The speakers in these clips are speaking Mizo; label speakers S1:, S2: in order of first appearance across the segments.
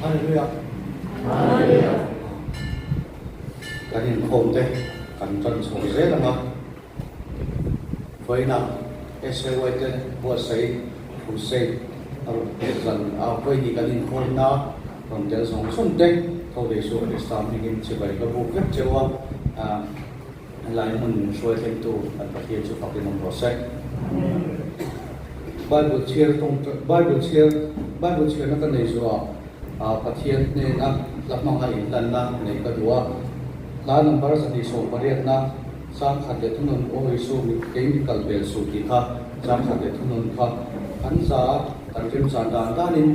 S1: Hallelujah.
S2: Hallelujah.
S1: Kan inkhawm te kan tan chho zel ang a. Vawiinah SAY te buatsaih crusade a rawn tel zan a, vawiini kan inkhawmna rawn tel zawng zawng te tho leh Isua Krista hmingin chibai ka buk vek cheu a, helai hmun min hruai thlengtu kan Pathian chu fakin awm rawh se. Bible chhiar tawng Bible chhiar Bible chhiarna ka nei zuah Pathian hnena hla hmanga inhlanna neih ka duh a, hla number 280na Chang khat leh thunun aw Isu mi kei mi kal bel suh tih kha chang khat leh thunun kha kan za kan remchan dan danin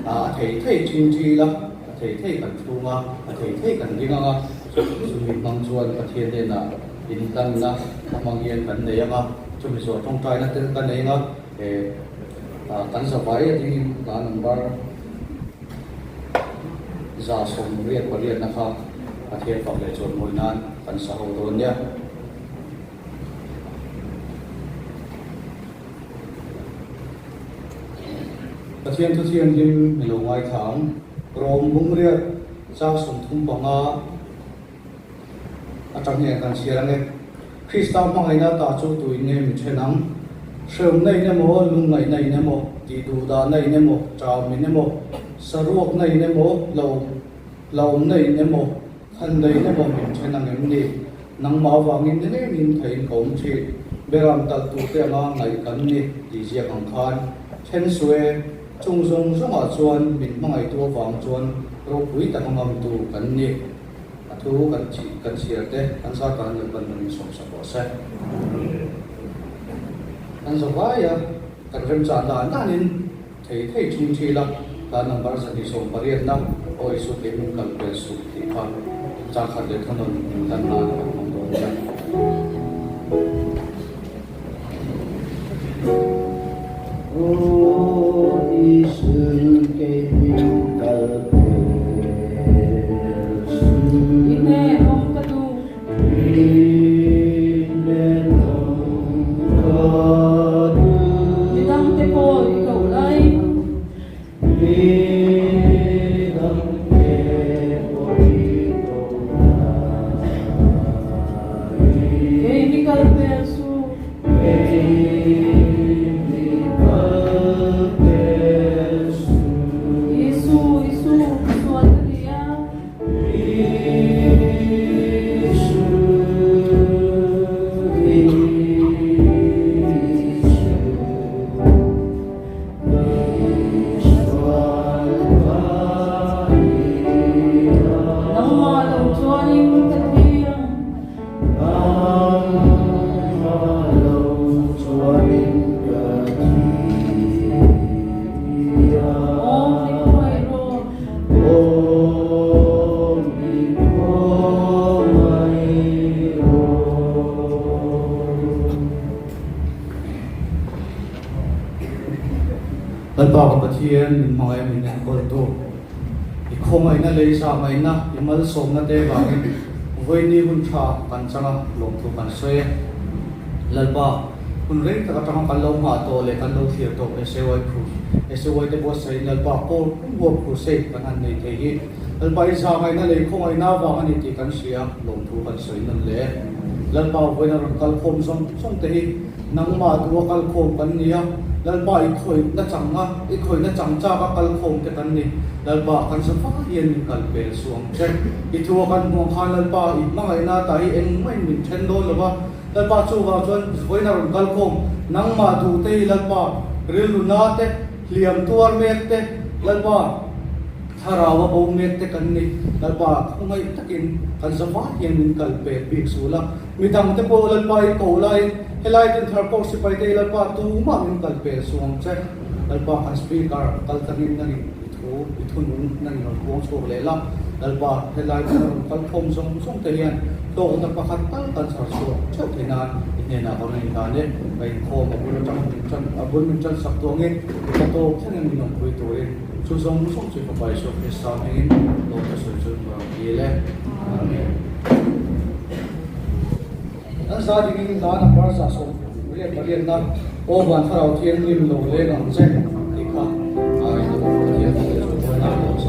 S1: a thei thei thin thi ila, a thei thei kan thlung a, a thei thei kan ding ang a, chumi hmang chuan Pathian hnenah inhlanna a hmang hian kan nei ang a, chumi zawh tawngtaina tel ka nei ang a, he kan zavai a dingin hla number 188 na kha Pathian fak leh chawimawi nan kan sa ho dawn nia. Pathian thu thianghlim mi lo ngaithla ang. Rom bungriat chang 35 atang hian kan chhiar ang e. Krista hmangaihna ta chu tuin nge mi then ang? Hrehawmna in emaw, lungngaihna in emaw, tihduhdahna in emaw, ṭaumin emaw, saruakna in emaw, hlauhawmna in emaw, Khan daih emaw min then ang em ni? Nangmah avangin ni ngeiin theiin ka awm thin. Beram talh turte anga ngaih kan ni tih ziak ang khan then suh e. Chung zawng zawngah chuan min hmangaihtu avang chuan ropui tak a ngamtu kan ni. A thu kan kan chhiar te kan zat tan Lalpan kan insawmsak rawh se. Kan zavai a, kan remchah dan danin. Thei thei chung thil a, hla number 280 na Aw Isu kei min kal pel suh tih kha chang khat leh thawnawn min hlan nan kan hmang dawn nia.
S2: Aw Isu kei min kal pel suh.
S3: I hnen awm ka duh.
S2: I hnen awm ka duh.
S3: Midangte pawh i koh lai.
S2: Midangte pawh i koh lai.
S3: Kei mi kal pel suh.
S2: Kei mi kal pel suh.
S3: Isu, Isu, misual ka ni a. Nangmah lo chuanin ka thi ang. Aw, mi khawngaih rawh.
S1: Lalpa ka Pathian min hmangaih min enkawltu, i khawngaihna leh i zahmaihnna, i malsawmna te vangin vawiini hun tha kan chang a, lawmthu kan sawi e. Lalpa, hun rei tak atanga kan lo nghah tawh leh kan lo thlir tawh SAY Crus, SAY te buatsaih in Lalpa Paul Pumhuap Crusade kan han nei thei hi Lalpa i zahngaihna leh i khawngaihna avang a ni tih kan hria, lawmthu kan sawi nawn le. Lalpa vawiin a rawn kal khawm zawng zawng te hi nangmah duha kal khawm kan ni a, Lalpa i khawihna changa, i khawihna chang chaka kal khawm te kan ni. Lalpa kan za fai hian min kal pel suh ang che. I thu a kan hmuh ang khan Lalpa i hmangaihna ta hi engmah in min then dawn lo va, Lalpa chuvang chuan vawiin a rawn kal khawm, nangmah duh te hi Lalpa rilru na te, hliam tuar mek te, Lalpa thlarau a bo mek te kan ni. Lalpa khawngaih takin kan zavai hian min kal pek bik suh la, midang te pawh Lalpa i ko laiin helai dinthar pawh sipai te hi Lalpa tumah min kal pel suh ang che. Lalpa kan speaker kal tangin nangin i thu i thunung nangin rawn puang chhuak leh la, Lalpa helai hmun a rawn kal khawm zawng zawng te hian hlawkna pakhat tal kan chhar chhuak theuh theih nan i hnenah ka rawn indan e, ka inkhawm a bul atang min tan a bul min tan sak tuangin i ka tawp thlengin min awmpui turin chu zawng zawng chu i fapa Isua Krista hmingin lawm ka sawi chu ka rawn dil e. Amen. An za dingin hla number 188 na Aw Van Thlarau Thianghlim lo leng ang che tih kha a inawm Pathian fate chu buaina a lo sa.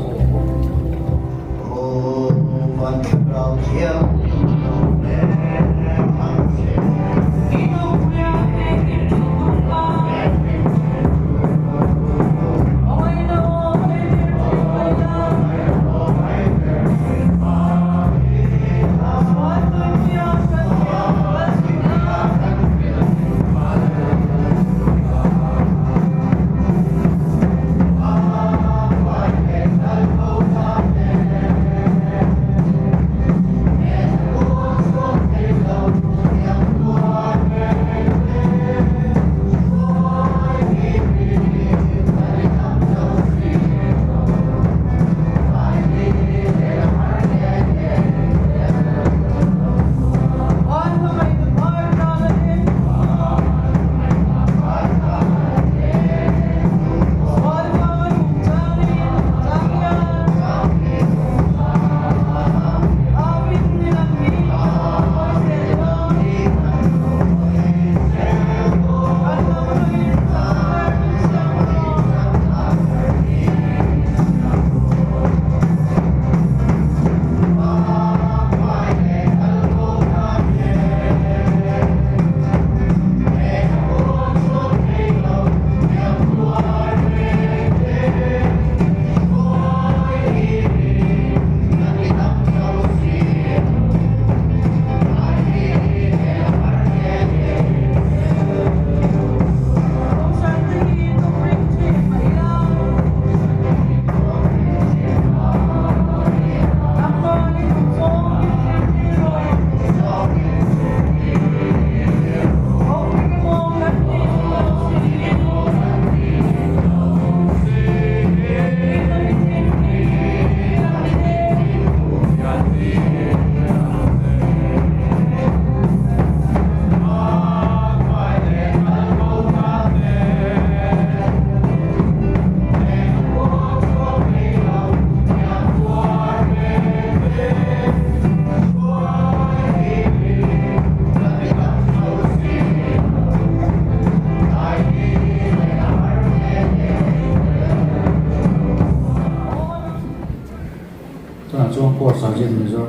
S1: Tunah chuan Court Sergeant Major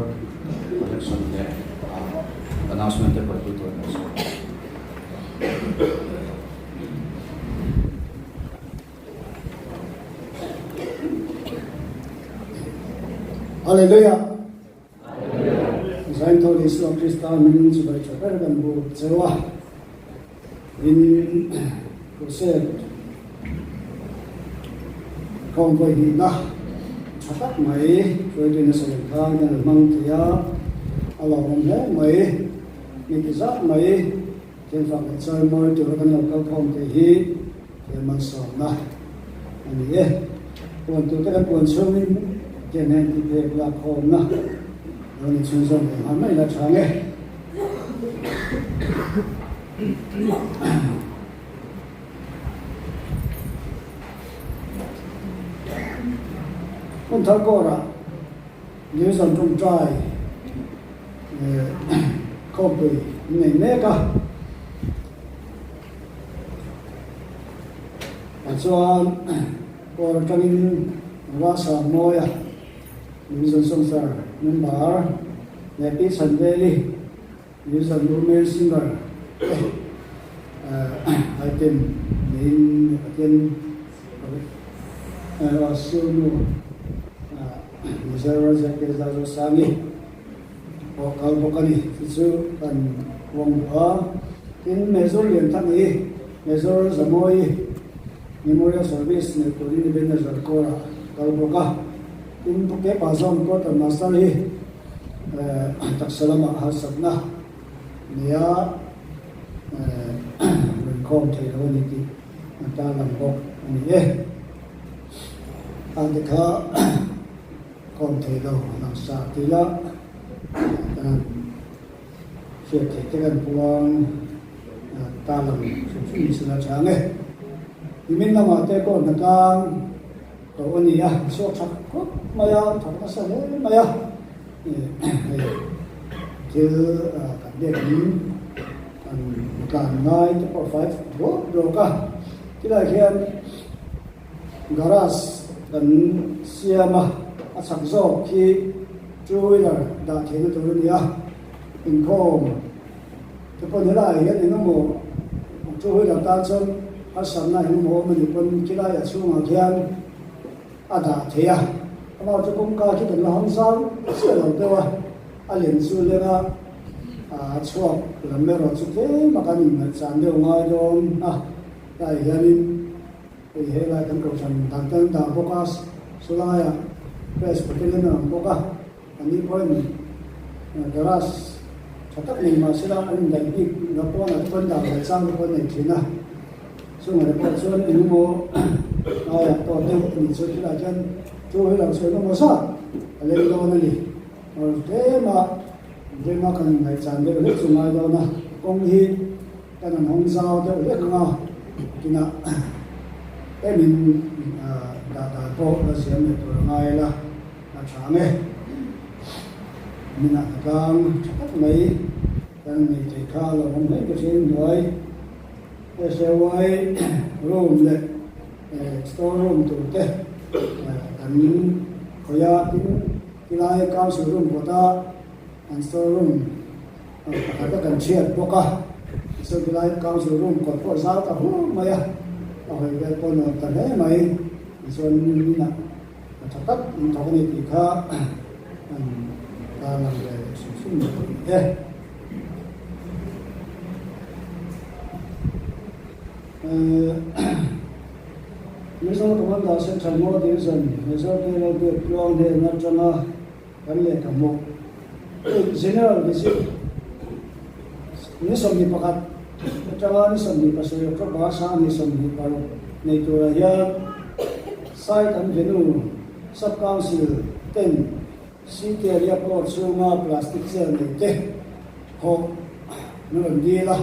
S1: Collection leh Announcement te pawh tur an sawi.
S2: Hallelujah! Zaintho Isua Krista hming chu bai tha ber kan buk cheu a, in crusade khawm vawi hnihna tha tak mai hruaitu nasa leh khan kan rawn hmang thei a, a lawmawm hle mai, mi ti zat mai thianfak leh chawimawi tura kan lo kal khawm thei hi he malsawmna a ni e. Puan turte kan puan chhungin Pathian hian tihpek lakkhawmna lo ni chhunzawm ve nghal mai la tha nge. Hmun thar kawrah Division tawngtai khawmpui an nei mek a. Tichuan kawr atangin Rasa Mawia Division Songster member leh Pi Chhanveli Division Women Singer te item neiin Pathian Siunu Mizoram Zirtir Zauzosangi pawh kal bawk a ni. Chu chu kan huang duh a. Tin, Major Lianthang-i, Major Zamawi Memorial Service nei turin Ebenezer Kawrah kal bawk a. Tin, Kepa Zawm Quarter Master hi taksa lamah harsatna nia rawn khawm thei lo a ni tih an tarlang bawk a ni e. Khangte kha Khawm thei lo lang sa ti la, kan hriat theih te kan puang ta lang hrim hrim ni sela chang e. Nimin lamah te pawh hnatlang ko a ni a, chhuak tha khawp mai a, thawk nasa hle mai a, hei thil kan biak in kan hnatlan ngai te pawh fai rawk rawk a, tilai hian Garage kan siam a, a chhak zawk khi two wheeler dah theihna tur a ni a, inkhawm te pawh ni lai hian eng emaw two wheeler tan chuan harsatna eng emaw awm a nih pawn khilai a chhungah khian a dah theih a, amah chu kawngka khi kan la hawng zau chiah lo deuh a, a len chu leng a a chhuak lam erawh chu tlem a kan inngaihchan deuh ngai dawn a, tlaiah hianin. Hei helai kan kohhran dan te an dah bawk a, chulaiah Presbyterian an awm bawk a, an ni pawhin garage tha tak nei mah sela an indaih bik lo pawnah te pawh an dah ve chang te pawh an nei thin a, chungah te pawh chuan eng emaw laiah tawt deuh a nih chu thilai khian two wheeler chu eng emaw zat a leng dawn a ni, tlem a tlem a kan ingaihchan deuh hlek chu ngai dawn a, kawng hi. Kan an hawng zau deuh hlek ang a, kinah emin dah dan pawh la ziam leh tur a ngai la, a tha ang e. Minah hnatlang tha tak mai kan nei thei kha a lo awm hle ka hria hnuai. SAY room leh store room tur te kan khawih a, tin tilai council room kawta an store room Pakhat a kan chhiat bawk a, tichuan tilai council room kawt pawh zau ta hur mai a, a hawi vel pawh nuam ta hle mai, tichuan inah ka tha tak in thawk a ni tih kha an tarlang ve leh hrim hrim mai a ni e. Mizo Commander Central Ngo Division Major General Biaktluang hnen atanga Kan lehkha hmuh General Visit ni 21 atanga ni 27 October sang ni 26 nei turah hian Site and Venue Sub Council ten City Area Court chhunga plastic chair nei te hawh an rawn dil a,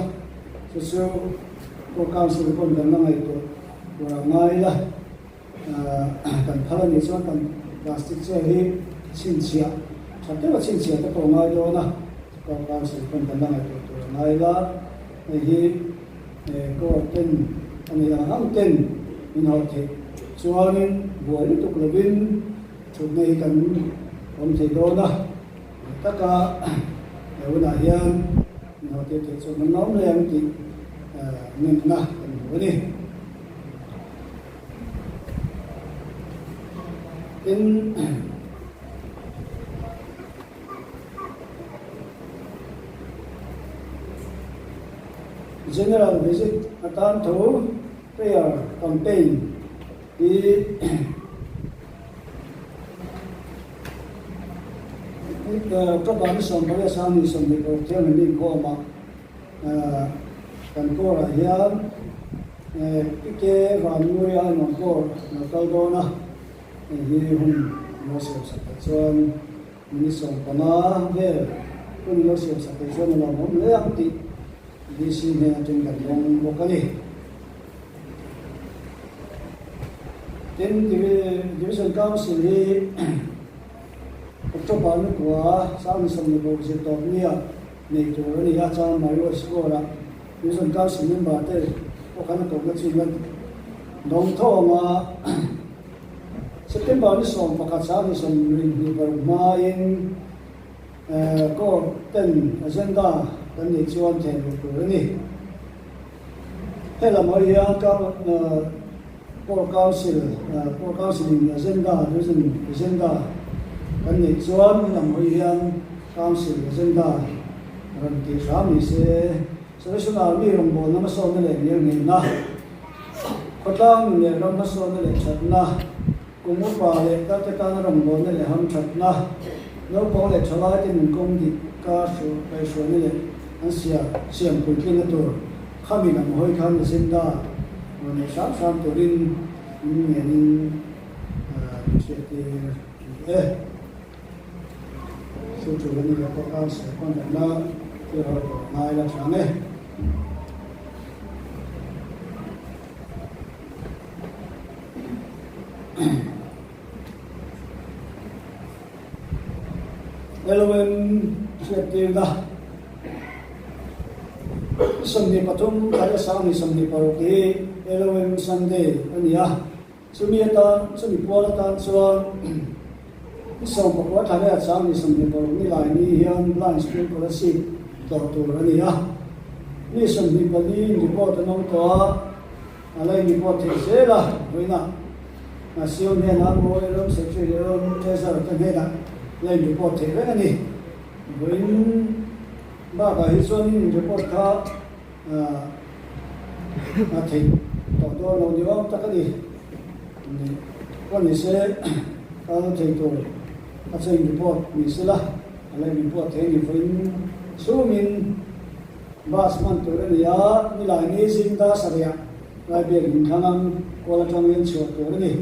S2: chu chu Court Council pawn kan la ngaihtuah tur a ngai la. Kan phal a nih chuan kan plastic chair hi chhinchhiah tha deuha chhinchhiah te pawh a ngai dawn a, court council pawn kan la ngaihtuah tur a ngai la, hei hi court ten a nih ang ang ten min hawh theih chuanin buai lutuk lovin thutna hi kan. awm thei dawn a, dik taka he hunah hian min ho tir theih chu kan la awm leh ang tih ngenna kan hmu a ni. Tin, General visit atan tho prayer campaign hi October ni 18 sang ni 26 thianghlim inkhawmah kan kawrah hian PK Vanmuria Ainawn kawr lo kal dawn a, hei hi hun lo siamsak theih chuan minute 15 vel hun lo siamsak theih chuan a lawmawm hle ang tih DC hnen atangin kan dawng bawk a ni. Tin, Division Council hi October ni kua 31 zir tawp nia nei tur a ni a, chuan Mario Score-a Division Council member te pawh khan a kohna chu la dawng thawng a. September ni 11 32 hmain Court ten agenda kan neih chuan theh luh tur a ni. He lam hawi hian Court Council, Court Council in agenda, Division agenda kan neih chuan he lam hawi hian Council agenda rawn tih hram ni se. Salvation Army rawngbawlna hmasawnna leh ngirngirna, khawtlang nun leh ram hmasawnna leh thatna, Kum upa leh tate tana rawngbawlna leh hamthatna, naupang leh thalaite nun kawng dik ka kaihhruaina leh an sia siam puitlingna tur khami lam hawi khan agenda rawn nei hram hram turin min ngenin min hriattir ni e. Chu tul a ni leh bawk a, sawi pawn awmna thil ho tur a ngai la tha nge. LOM hriattirna 23 thla leh 26 hi LOM Sunday a ni a, chumi atan chumi pual atan chuan ni 19 thla leh 26 ni lai ni hian Blind School Kolasib tlawh tur a ni a, ni 24 report an awm tawh a. A la in report thei zel a, vawiinah Sion hnenah mawi ram secretary leh ram treasurer te hnenah la in report thei reng a ni. Vawiin bakah hi chuan in report kha a theih tawh dawn lo ni awm tak a ni. Pawh ni se kal thei tur a chu in report ni se la, a la in report thei a ni. Vawiin chhungin Bus hman tur a ni a, nilai ni zing dar sarih lai biak in thlang ang kual atangin chhuah tur a ni.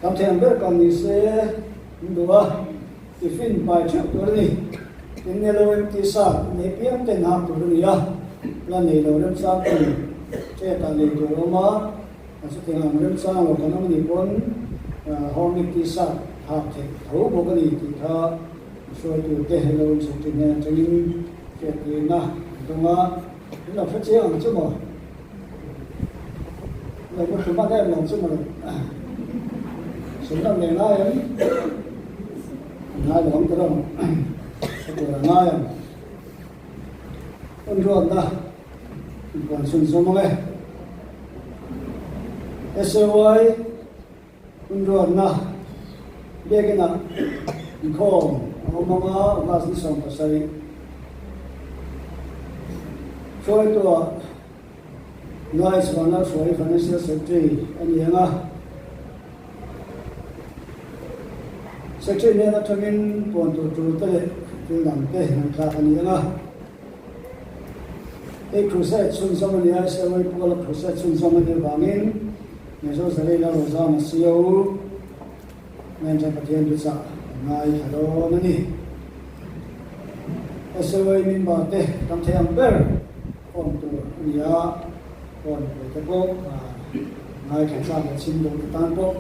S2: Tam thei ang ber kal ni se an duh a, tiffin pai theuh tur a ni. Tin LOMT shirt nei piang ten hak tur a ni a, la nei lo remchang ten chet ah lei tur a awm a, a chutiang ang remchang lo kan awm a nih pawn Hornick t-shirt hak theih tho bawk a ni tih kha Hruaitute lo inchhawk ṭhin hnen aṭangin hriattirna an dawng a, in lo hre chiang ang chu maw? In lo hmu hman em lo chu maw? Sum lam leh ngai em? Ngai lo ang ta lo. Ka tur a ngai ang. Hun ruatna inpuan chhunzawm ang e. SAY Hun ruatna biakinah inkhawm a awm ang a, August ni 17 hruaituah Nuai Chhuana hruai Financial Secretary a ni ang a, Secretary hnen atangin puan tur tul te leh thil dang te ngaihthlak a ni ang a. Hei Crusade chhunzawm a ni a, Israel puala Crusade chhunzawm a nih avangin Mizo Zalei Lal Rozama CEO Manager Pathian Thuchah an ngaithla dawn a ni. SOA member te tam thei ang ber khawm tur a ni a, phone pui te pawh ngaithla chak leh chhim duh te tan pawh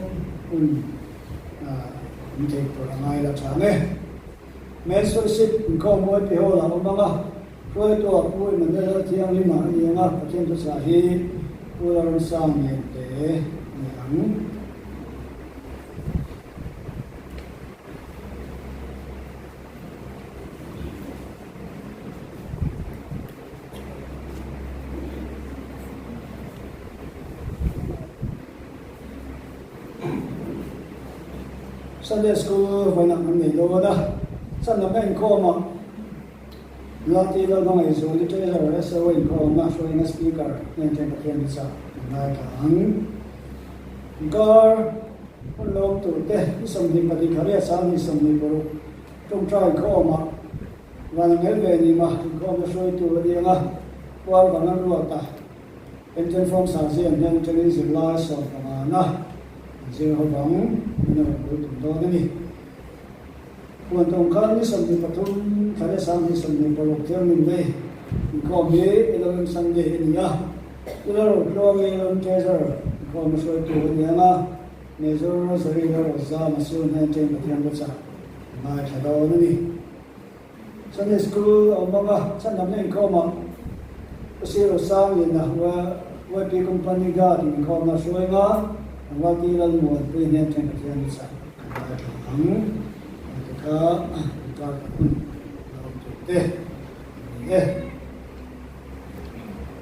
S2: hun awm thei tur a ngai la chang e. Men's Fellowship inkhawm mawi pi hall ah awm ang a, hruaitu ah Pu Emmanuel Lalthianghlima a ni ang a, Pathian thuchah hi Pu Lalramsang nen te a ni ang. Sunday School vawiinah kan nei dawn a, Chhandamna inkhawmah Lati Lalhmangaihzuali Treasurer SO inkhawmna hruaina Speaker hnen ṭhen Pathian hi chah kan ngaithla ang. Inkar hun lawm turte ni 22 Kharia 26 ṭawngṭai inkhawmah Van ngel ve ni ma inkhawmna hruaitu a ni ang a, Pual Vanga Ruata Pension Form Sarzian hian atangin zirlai 15 na an zir ho vang in a rawn bul tum dawn a ni. Puan tawng khan ni 23 thla leh 26 Thianghlim Day inkhawm hi Elohim Sunday a ni a, Ila Rotluangi Elohim Treasurer inkhawmna hruaitu a ni ang a, Major Rosary Lalroza Masu hnen atangin Pathian thuchah a ngaithla dawn a ni. Sunday School a awm ang a, chhandamna inkhawmah Pu Sir Rosangliana YP Company Guard in inkhawmna a hruai ang a, an YP Lalmuanpui hnen atangin Pathian thuchah kan ngaithla ang. Heng te kha inkar kan hun la awm tur te an ni e.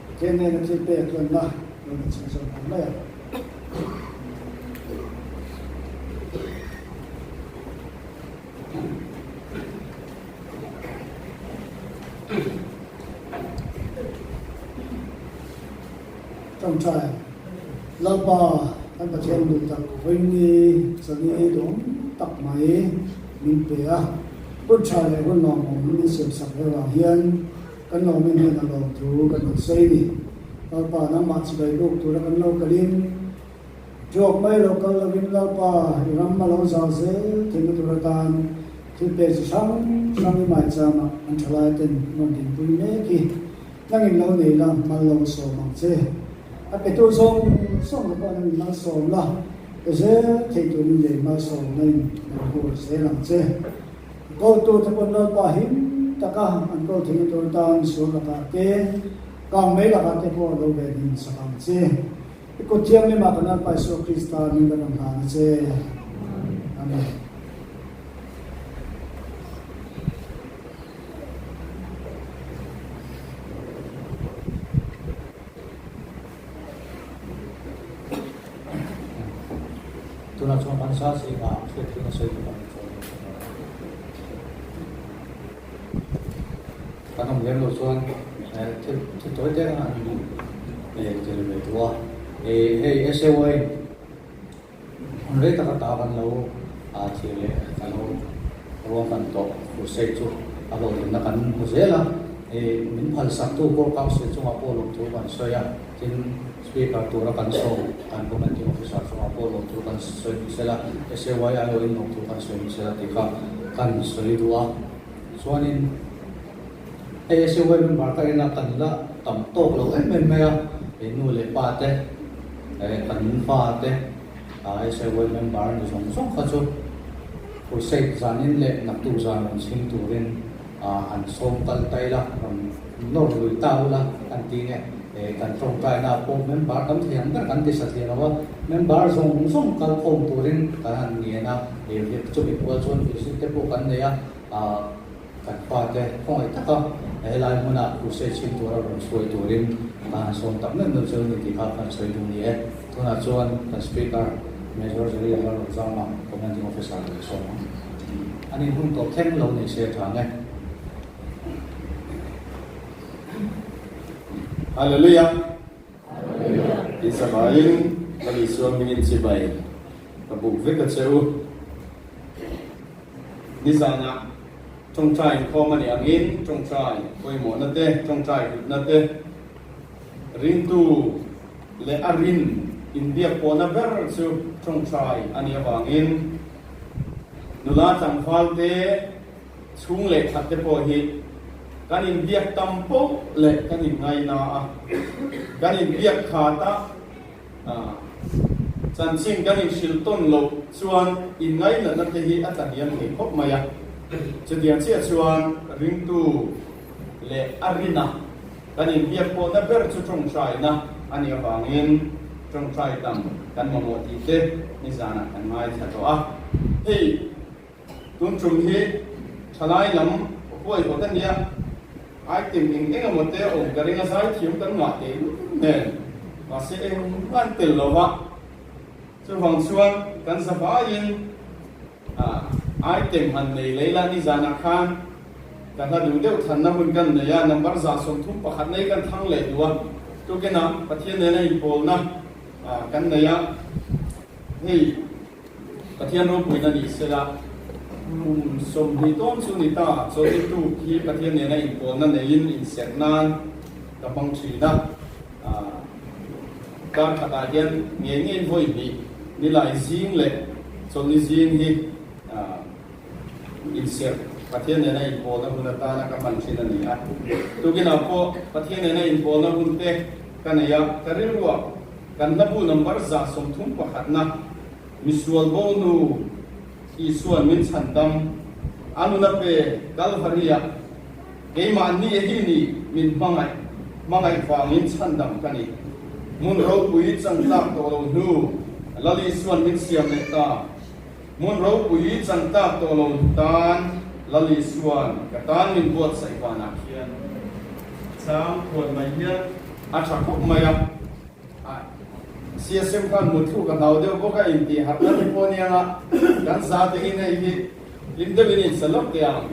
S2: Pathian nena thil pek tlawnna lo ni chhun zawk ang mai a. Ṭawngṭai, Lalpa kan Pathian duh tak vawiin chawlhni duhawm tak mai min pe a, hun ṭha leh hun lawmawm min siamsak ve vang hian Kan lo min hian a lawm thu kan rawn sawi ni. Lalpa nangmah chibai buk tura kan lo kalin ṭuak mai lo kal lovin Lalpa i ram a lo zau zel theihna tur atan thil pek chi hrang hrang i maichama an ṭhalai ten rawn dinpui mek hi nangin lo nei la mal lo sawm ang che. A petu zawng zawng te pawh nangin mal sawm la, pe zel thei turin lei malsawm na in lo hur zel ang che. Kawltu te pawn Lalpa him taka an kawl theihna tur atan sual lakah te, kang mai lakah te pawh lo ven in sak ang che. I kut thianghlimah kan Lalpa Isua Krista min kan rawn hlan a che. Amen.
S1: Tunah chuan kan sa zingah hriattirna sawi tur kan inchawi leh thin lo. Kan awm lem lo chuan thil thil tawi te an tel ve duh a. Hei SAY hun rei taka ta kan lo thlir leh kan lo ruahman tawh crusade chu a hlawhtlinna kan hmu zel a. Min phalsaktu pawh council chungah pawh lawmthu kan sawi a. Tin, Speaker tura kan sawm, kan Commenting Officer chungah pawh lawmthu kan sawi ni sela, SAYIO in lawmthu kan sawi ni sela tih kha kan sawi duh a. Chuanin hei SAY member ka ina kan la tam tawk lo em em mai a, hei nu leh pa te, kan fa te SAY member ni zawng zawng kha chu crusade zanin leh naktuk zan rawn chhim turin Han sawm kal ta ila, rawn nawr lui ta ula kan ti nge. Kan tawngtaina pawh member tam thei ang ber kan ti satliah lo a, member zawng zawng kal khawm turin kan han ngen a, chumi pual chuan visit te pawh kan nei a, kan fate khawngaih taka helai hmuna crusade chhim tura rawn chhuai turin kan han sawm tak meuh meuh chu a ni tih kha kan sawi duh ni e. Tunah chuan kan Speaker Major Zeria Lalrawzama Commanding Officer kan sawm ang. A nih hun tawp thleng lo nei se tha nge.
S4: Hallelujah! Tihsavaiin Lal Isua hmingin chibai ka buk vek a che u. Nizanah tawngtai inkhawm a nih angin tawngtai pawimawhna te, tawngtai hlutna te, Ringtu leh a rin inbiak pawhna ber chu tawngtai a nih avangin nula tlangval te chhung leh khat te pawh hi kan inbiak tam poh leh kan inngaina a, kan inbiak khat a, chanchin kan inhrilh tawn loh chuan inngainatna te hi a tlahniam thei khawp mai a. Chutiang chiah chuan ringtu leh a rina Kan inbiak pawhna ber chu tawngtaina a nih avangin tawngtai tam kan mamawh tih te nizanah kan ngaithla tawh a. Hei tun tum hi thalai lam huaihawt a nia, item eng eng emaw te awm ka ring a, zaithiam kan ngah teh lul nen, mahse engmah an tel lo va, chuvang chuan kan zavaiin. Item han nei lei la nizanah khan ka hla duh deuh thanna hun kan nei a, number 131 nei kan thlang leh duh a, tukinah Pathian nena inpawlna kan nei a, hei Pathian ropuina ni sela kum 20 tawn chu ni ta, chawlhni tuk hi Pathian nena inpawlna neiin inserh nan ka hmang thin a. Kar khatah hian ngei ngeiin vawi hnih nilai zing leh chawlhni zing hi inserh Pathian nena inpawlna hun atana ka hman thin a ni a. Tukinah pawh Pathian nena inpawlna hun te ka nei a, ka rilruah kan hlabu number 131 na misual bo nu Isuan min chhandam a nuna pe Kalvari-ah Keimahni hi ni min hmangaih, hmangaih vangin chhandam ka ni. Hmun ropui chan tlak tawh lo hnu, Lal Isuan min siam leh ta. Hmun ropui chan tlak tawh lo tan, Lal Isuan ka tan min buatsaih vanah khian chang thuan mai hian a tha khawp mai a. CSM khan mutthluk a hlau deuh bawk a, intih harhna te pawh aniang a, kan za tengin hei hi hlim deuhin in sa lawk teh ang.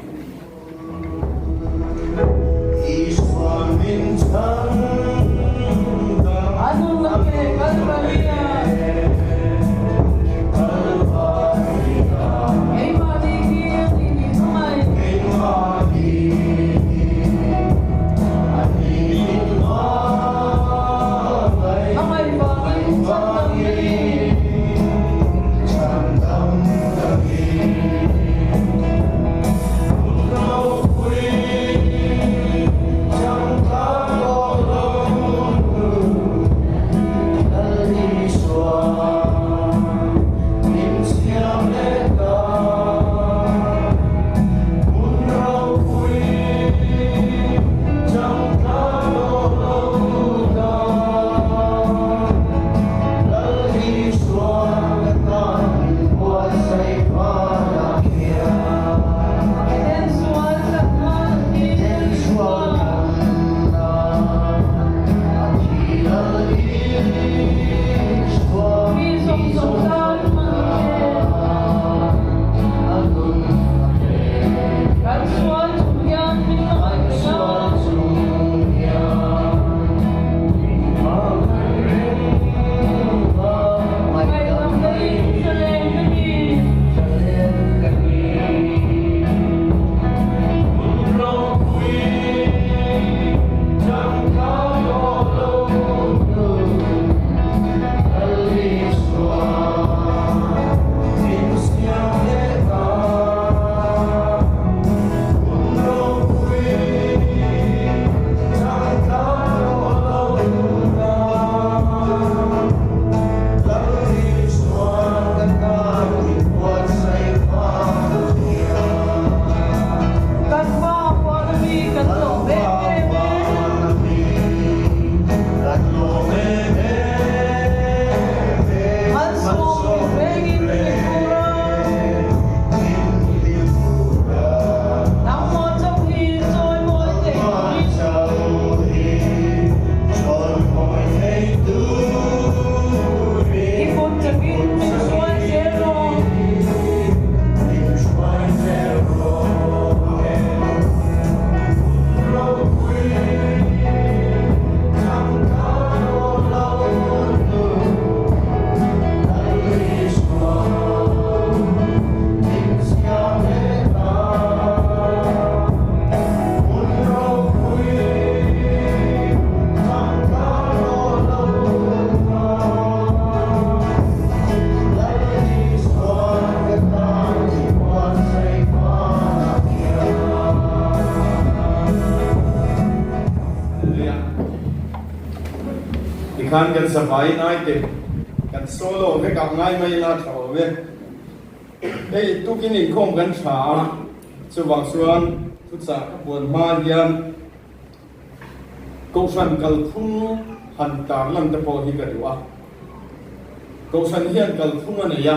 S4: Tikhan kan zavaiin item kan solo vek ah ngai mai ila tha awm e. Hei tukin inkhawm kan tha a, chuvang chuan thuchah ka puan hma hian Kohhran kalphung han tarlan te pawh hi ka duh a. Kohhran hian kalphung a nei a,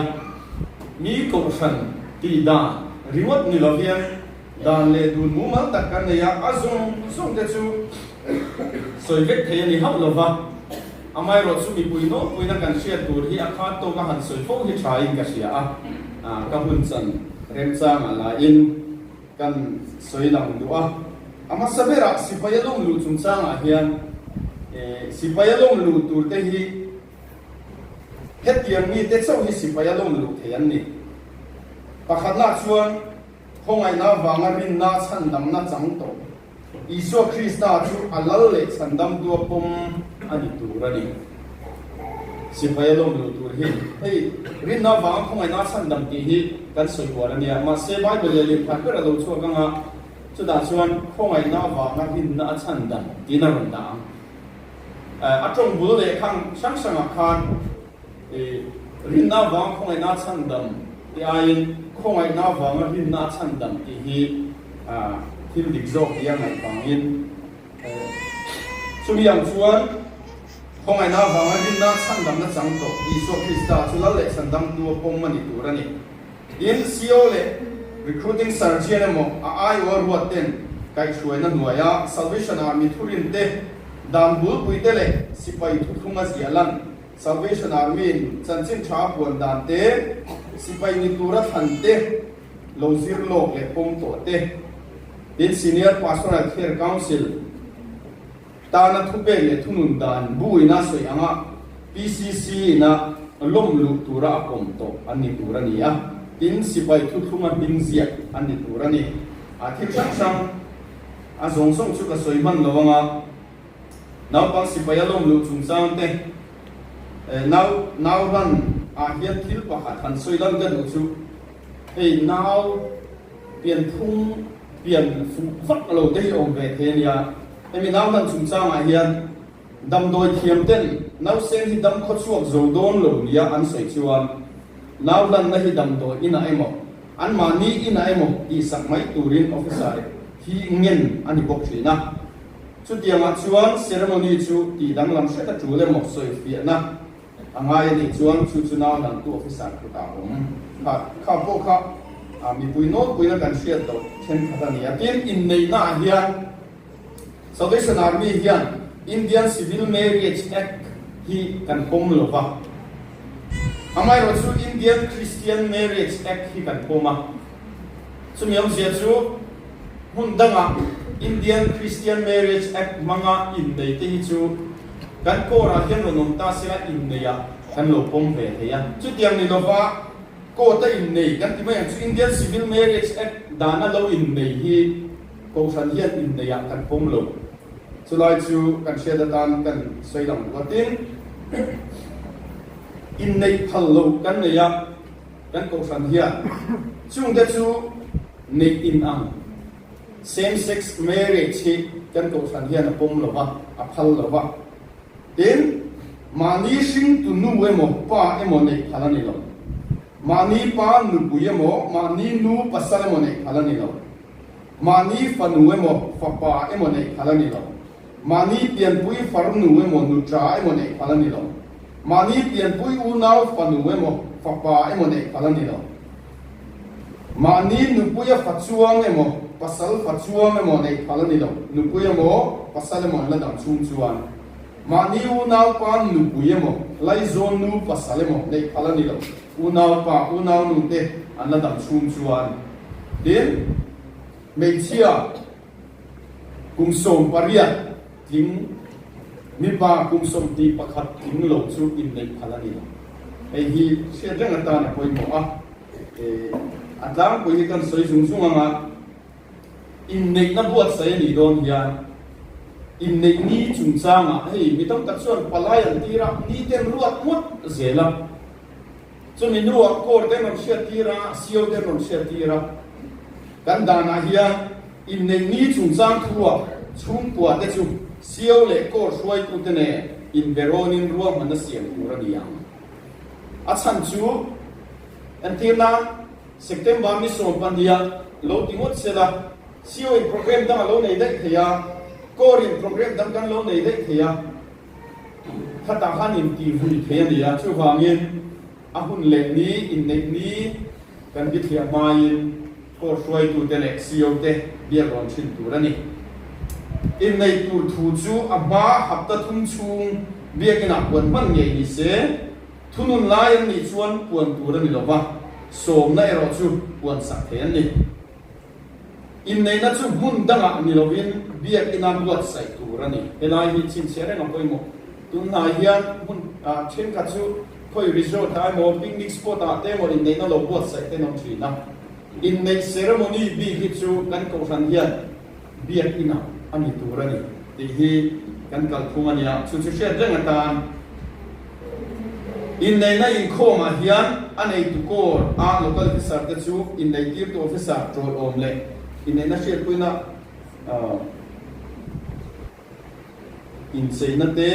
S4: mi kohhran tih dan ringawt ni lo hian dan leh dun mumal tak kan nei a, a zawng zawng te chu sawi vek thei a ni hauh lo va. Amaherawhchu mipui nawlpuina kan hriat tur hi a khat tawka han sawi fo hi thain ka hria a. Ka hun chan remchangah lahin kan sawi lang duh a. A hmasa berah sipai a lawm luh chungchangah hian sipai a lawm luh tur te hi hetiang mite chauh hi sipai a lawm luh thei an ni. Pakhatna chuan khawngaihna avanga rinna chhandamna chang tawh Isua Krista chu a lal leh chhandamtua pawm a ni tur a ni. Sipai a lawm luh tur hi hei rinna avanga khawngaihna a chhandam tih hi kan sawi uar a nia. Mahse Bible leh lirkhat ber a lo chhuak anga chutah chuan khawngaihna avanga rinna a chhandam tiin a rawn dah ang. A tawng bul leh khang hrang hrangah khan Rinna avanga khawngaihna a chhandam tih aiin khawngaihna avanga rinna a chhandam tih hi thil dik zawk nia ngaih vangin chumi ang chuan khawngaihna avanga rinna a chhandamna chang tawh Isua Krista chu lal leh chhandamtu a pawm a ni tur a ni. Tin, CO leh Recruiting Surgeon emaw a aiawha ruat ten kaihhruaina hnuaia Salvation Army thurinte, dan bulpuite leh sipai thuthlunga ziah lan Salvation Army-in chanchin tha a puan dan te, sipai ni tura thlan te, lo zir lawk leh pawm tawh te, tin Senior Pastoral Care Council tana thupek leh thunun dan bu ina sawi anga PCC ina lawm luh tura a pawm tawh an ni tur a ni a, tin sipai thuthlunga hming ziak an ni tur a ni. A thil hrang hrang a zawng zawng chu ka sawi hman lo anga. Naupang sipai a lawm luh chungchang te nau nau hlan ah hian thil pakhat han sawi lan ka duh chu hei nau pian phung pian fuh vak lo te hi awm ve thei a nia. Hemi nau hlan chungchang ah hian damdawi thiam ten nausen hi dam khaw chhuak zo dawn lo nia an sawi chuan nau hlanna hi damdawi inah emaw anmahni inah emaw tihsak mai turin officer hi ngen a ni bawk thin a. Chutiangah chuan ceremony chu tih danglam hret a tul emaw sawifiahna a ngai a nih chuan chu chu nau hnamtu officer kutah a awm. Kha kha pawh kha mipui nawlpuina kan hriat loh thenkhat a ni a. Tin, inneihnaah hian Salvation Army hian Indian Civil Marriage Act hi kan pawm lo va. Amaherawhchu Indian Christian Marriage Act hi kan pawm a. Chumi awmzia chu hmun dangah Indian Christian Marriage Act hmanga innei te hi chu kan court-ah hian rawn awm ta sela inneiah kan lo pawm ve thei a. Chutiang ni lova court-a innei kan ti mai ang chu Indian Civil Marriage Act dana lo innei hi Kohhran hian inneiah kan pawm lo. Chulai chu kan hriat atan kan sawi lang duh a. Tin, inneih phal lo kan nei a. Kan kohhran hian chungte chu neih in ang same sex marriage hi kan kohhran hian a pawm lo va, a phal lo va. Tin, mahni hringtu nu emaw pa emaw neih phal a ni lo. Mahni pa nupui emaw, mahni nu pasal emaw neih phal a ni lo. Mahni fanu emaw fapa emaw neih phal a ni lo. Mahni pianpui farnu emaw nuṭa emaw neih phal a ni lo. Mahni pianpui unau fanu emaw fapa emaw neih phal a ni lo. Mahni nupuia fa chuang emaw pasal fa chuang emaw neih phal a ni lo. Nupui emaw pasal emaw an la dang chhung chuan mahni unaupa nupui emaw laizawn nu pasal emaw neih phal a ni lo. Unaupa unaunu te an la dang chhung chuan. Tin, hmeichhia. Kum 18 tling, mipa kum 21 tling lo chu inneih phal a ni lo. Hei hi hriat reng atan a pawimawh a, a tlangpui hi kan sawi zung zung anga inneihna buatsaih a nih dawn hian inneih ni chungchangah hei mi tam tak chuan palai an tir a, ni ten ruat ngawt zel a. Chumi hnuah court te an rawn hriat tir a, CO te an rawn hriat tir a. Kan danah hian inneih ni chungchang thuah chhungkua te chu CO leh court hruaitute nen inberawnin ruahmanna siam tur a ni ang. A chhan chu entir nan September ni 12 lo ti ngawt sela, CO in programme dang a lo nei daih thei a, court in programme dang kan lo nei daih thei a. Khatah khan intih vui thei a ni a, chuvangin a hun leh ni, inneih ni kan bithliah hmain court hruaitute leh CO te biak rawn thin tur a ni. Inneih tur thu chu a hma hapta thum chhung biakinah puan hman ngei ni se, thunun lai an nih chuan puan tur a ni lo va. Sawmna erawh chu puansak thei an ni. Inneihna chu hmun dangah ni lovin biakina buatsaih tur a ni. Helai hi chhinchhiah reng a pawimawh. Tunhnai hian hmun thenkhat chu khawi resort ah emaw picnic spot ah te emaw inneihna lo buatsaih te an awm thin a. Inneih ceremony bik hi chu kan kohhran hian biakina a ni tur a ni tih hi kan kalphung a nia. Chu chu hriat reng atan Inneihna inkhawmah hian a neitu kawr a local officer te chu inneitirtu officer tawlawm leh inneihna hriatpuina incheina te,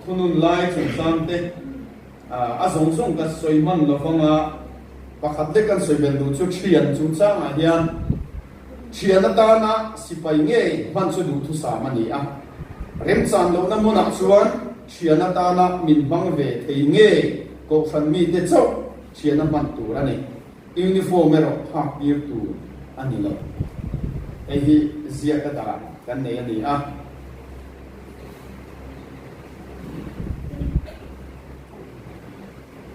S4: thunun lai chungchang te a zawng zawng ka sawi hman lo vanga pakhat lek kan sawi belh duh chu thian chungchangah hian Thian atana sipai ngei hman chu duhthusam a ni a, remchan lohna hmunah chuan thian atana min hmang ve thei ngei kohhran mite chauh thiana hman tur a ni. Uniform erawh phak tir tur a ni lo. Hei hi ziaka dan kan nei a ni a.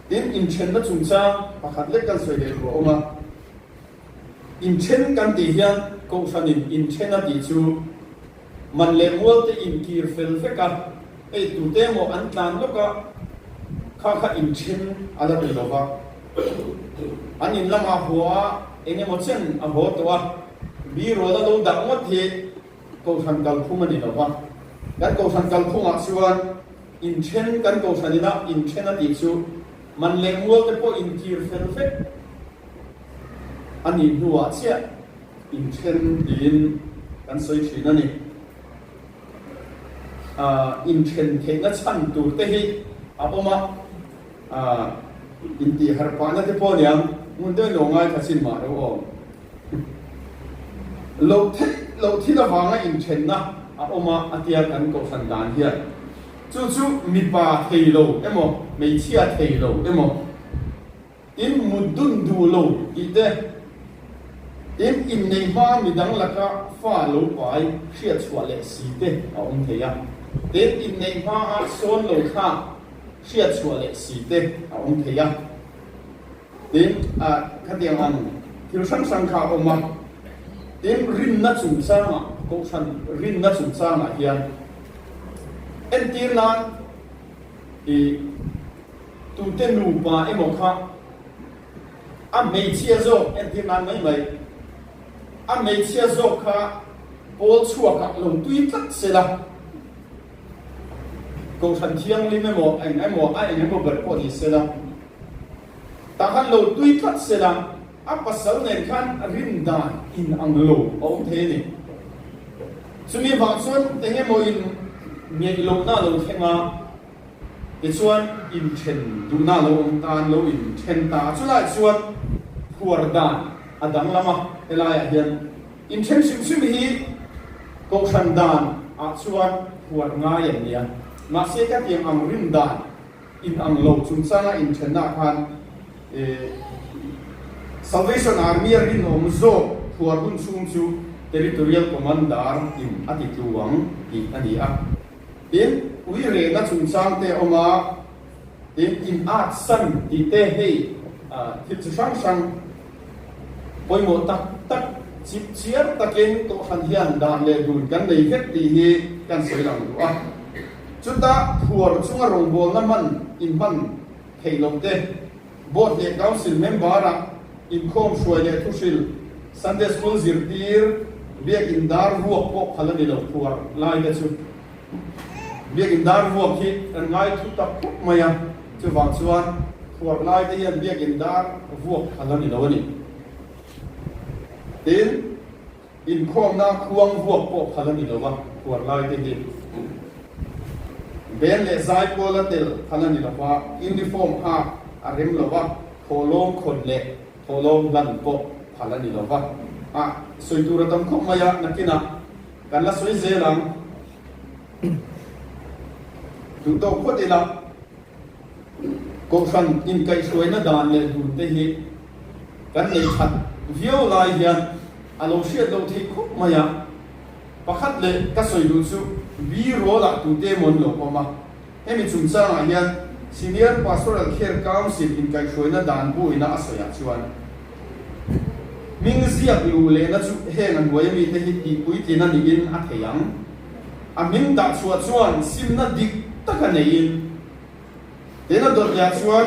S4: Tin, inthenna chungchang pakhat lek kan sawi leh tur a awm a. Inthen kan tih hian Kohhranin inthen a tih chu man leh mual te inkir fel vek a, hei tute emaw an tlan lawk a, kha kha inthen a la ti lo va. An in lamah haw a, eng emaw chen a haw tawh a, birual a lo dah ngawt hi Kohhran kalphung a ni lo va. Kan Kohhran kalphungah chuan inthen kan Kohhran ina inthen a tih chu man leh mual te pawh inkir fel vek A nih hnuah chiah inthen tiin kan sawi thin a ni. Inthen theihna chhan tur te hi a awm a, intih harh pahna te pawh aniang hmun deuhin lo ngaithla chin mah reuh awm. Loh theih loh thil avanga inthenna a awm a, a tia kan kohhran dan hian. Chu chu mipa thei lo emaw hmeichhia thei lo emaw In mut dun duh lo tih te, in inneih hma midang laka fa lo pai hriat chhuah leh si te a awm thei a, tin inneih hma a sawn lo thlak hriat chhuah leh si te a awm thei a, tin khatiang ang thil hrang hrang kha a awm a, tin rinna chungchangah kohhran rinna chungchangah hian entir nan i Tute nupa emaw kha a hmeichhia zawk entir nan mai mai, a hmeichhia zawk kha pawl chhuakah lo tui tlat se la, Kohhran Thianghlim emaw eng emaw a eng emaw ber pawh ni se la, tah khan lo tui tlat se la, a pasal nen khan rin dan in ang lo a awm thei a ni. Chumi vang chuan eng emaw in ngeih lohna a lo thleng a. Tichuan, inthen duhna a lo awm ta, an lo inthen ta a, chulaiah chuan phuar dan a danglam a, helaiah hian inthen hrim hrim hi kohhran dan ah chuan phuar ngai an ni a, mahse ka tiang ang rin dan in ang lo chungchanga inthenna ah khan Salvation Army a rinawm zawk phuar hun chhung chu Territorial Commander in a ti tlu ang tih a ni a. Tin, ui rehna chungchang te a awm a, tin, in at san tih te hei thil chi hrang hrang pawimawh tak tak chip chiar takin Kohhran hian dan leh dun kan nei vek tih hi kan sawi lang duh a. Chuta phuar chunga rawngbawlna hman inhman theih loh te, Board leh Council member-ah inkhawm hruai leh thuhril, Sunday School zirtir, Biakin dar vuak pawh phal a ni lo phuar lai te chu. Biakin dar vuak hi kan ngai thu tak khawp mai a, chuvang chuan phuar lai te hian Biakin dar vuak phal a ni lo a ni. Tin, Inkhawmna khuang vuak pawh phal a ni lo a, phuar lai te hi band leh zaipawl a tel phal a ni lo va, uniform hak a rem lo va, thawhlawm khawn leh thawhlawm hlan pawh phal a ni lo va. A sawi tur a tam khawp mai a, nakinah kan la sawi zel ang. Duh tawk phawt ila, Kohhran inkaihhruaina dan leh dun te hi kan nei that viau lai hian a lo hriat loh theih khawp mai a. Pakhat leh ka sawi duh chu B roll ah tute emaw an lo awm a, hemi chungchangah hian Senior Pastoral Care Council inkaihhruaina dan bu ina a sawiah chuan, Hming ziak luh lehna chu heng a hnuai mite hi tihpuitlin a niin a thei ang. A hming dah chhuah chuan simna dik taka neiin, Tena dawtliah chuan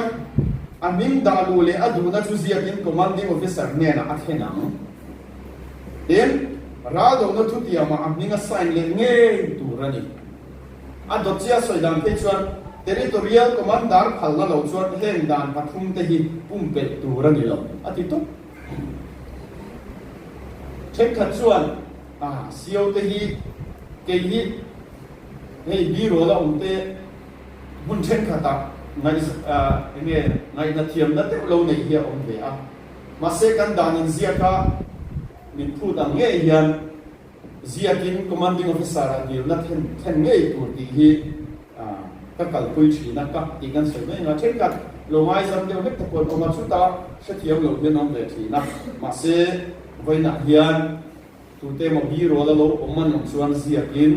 S4: a hming dah luh leh a duhna chu ziakin Commanding Officer hnenah a thlen ang. Tin, raldohna thutiamah a hming a sign leh ngei tur a ni. A dawt chiah sawi dan phei chuan Territorial Commander phalna lo chuan heng dan pathumte hi pumpelh tur a ni lo, a ti tawp. Thenkhat chuan a CO te hi kei hi hei birual a awm te hmun thenkhatah ngaih enge ngaihna thiamna deuh lo neih hi a awm ve a. Mahse kan dan inziaka min phut ang ngei hian Ziakin Commanding Officer-ah dilna thlen thlen ngei tur tih hi ka kalpui thin a, ka tih kan sawi mai ang a, thenkhat lo ngaizam deuh hlek te pawh an awm a, chutah hrethiam lo hian awm ve thin a, mahse vawiinah hian tute emaw birual a lo awm an awm chuan ziakin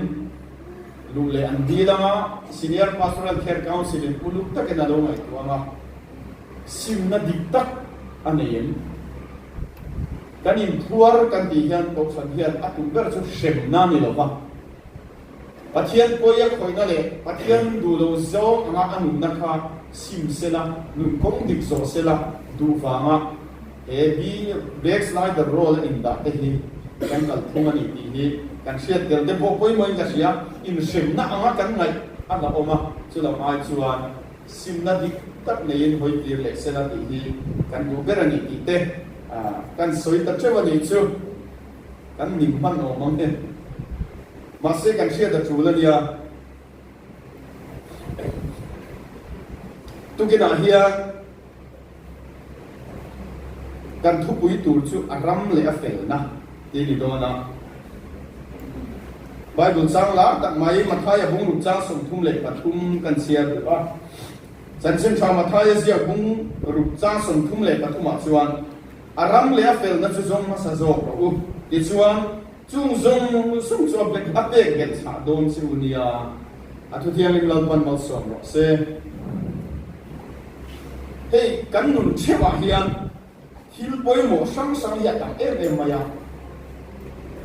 S4: luh leh an dil ang a, Senior Pastoral Care Council-in uluk takin a lo ngaihtuah ang a, simna dik tak a nei em? Kan inphuar kan tih hian Kohhran hian a tum ber chu hremna ni lo va, Pathian pawi a khawihna leh Pathian duh lo zawng anga a nunna kha sim sela, nun kawng dik zawh sela duh vanga he bi backslider role a indah te hi kan kalphung a ni tih hi kan hriat tel te pawh pawimawhin ka hria. Inhremna anga kan ngaih a la awm a, chulam ai chuan Simna dik tak neiin hawi tir leh sela tih hi kan duh ber a ni tih te kan sawi ta teuh a nih chu. Kan ning hman awm ang e. Mahse kan hriat a tul a nia. Tukinah hian Kan thupui tur chu a ram leh a felna tih a ni dawn a. Bible chang lar tak mai Mathaia bungruk chang 33 kan chhiar duh a. Chanchin tha Mathaia ziak bungruk chang 33 ah chuan a ram leh a felna chu zawng hmasa zawk rawh u. Tichuan, Chung zawng zawng chu a pek belh chhah dawn che u nia, a thuthianglim Lalpan malsawm rawh se. Hei kan nun theuhah hian thil pawimawh hrang hrang hi a tam em em mai a,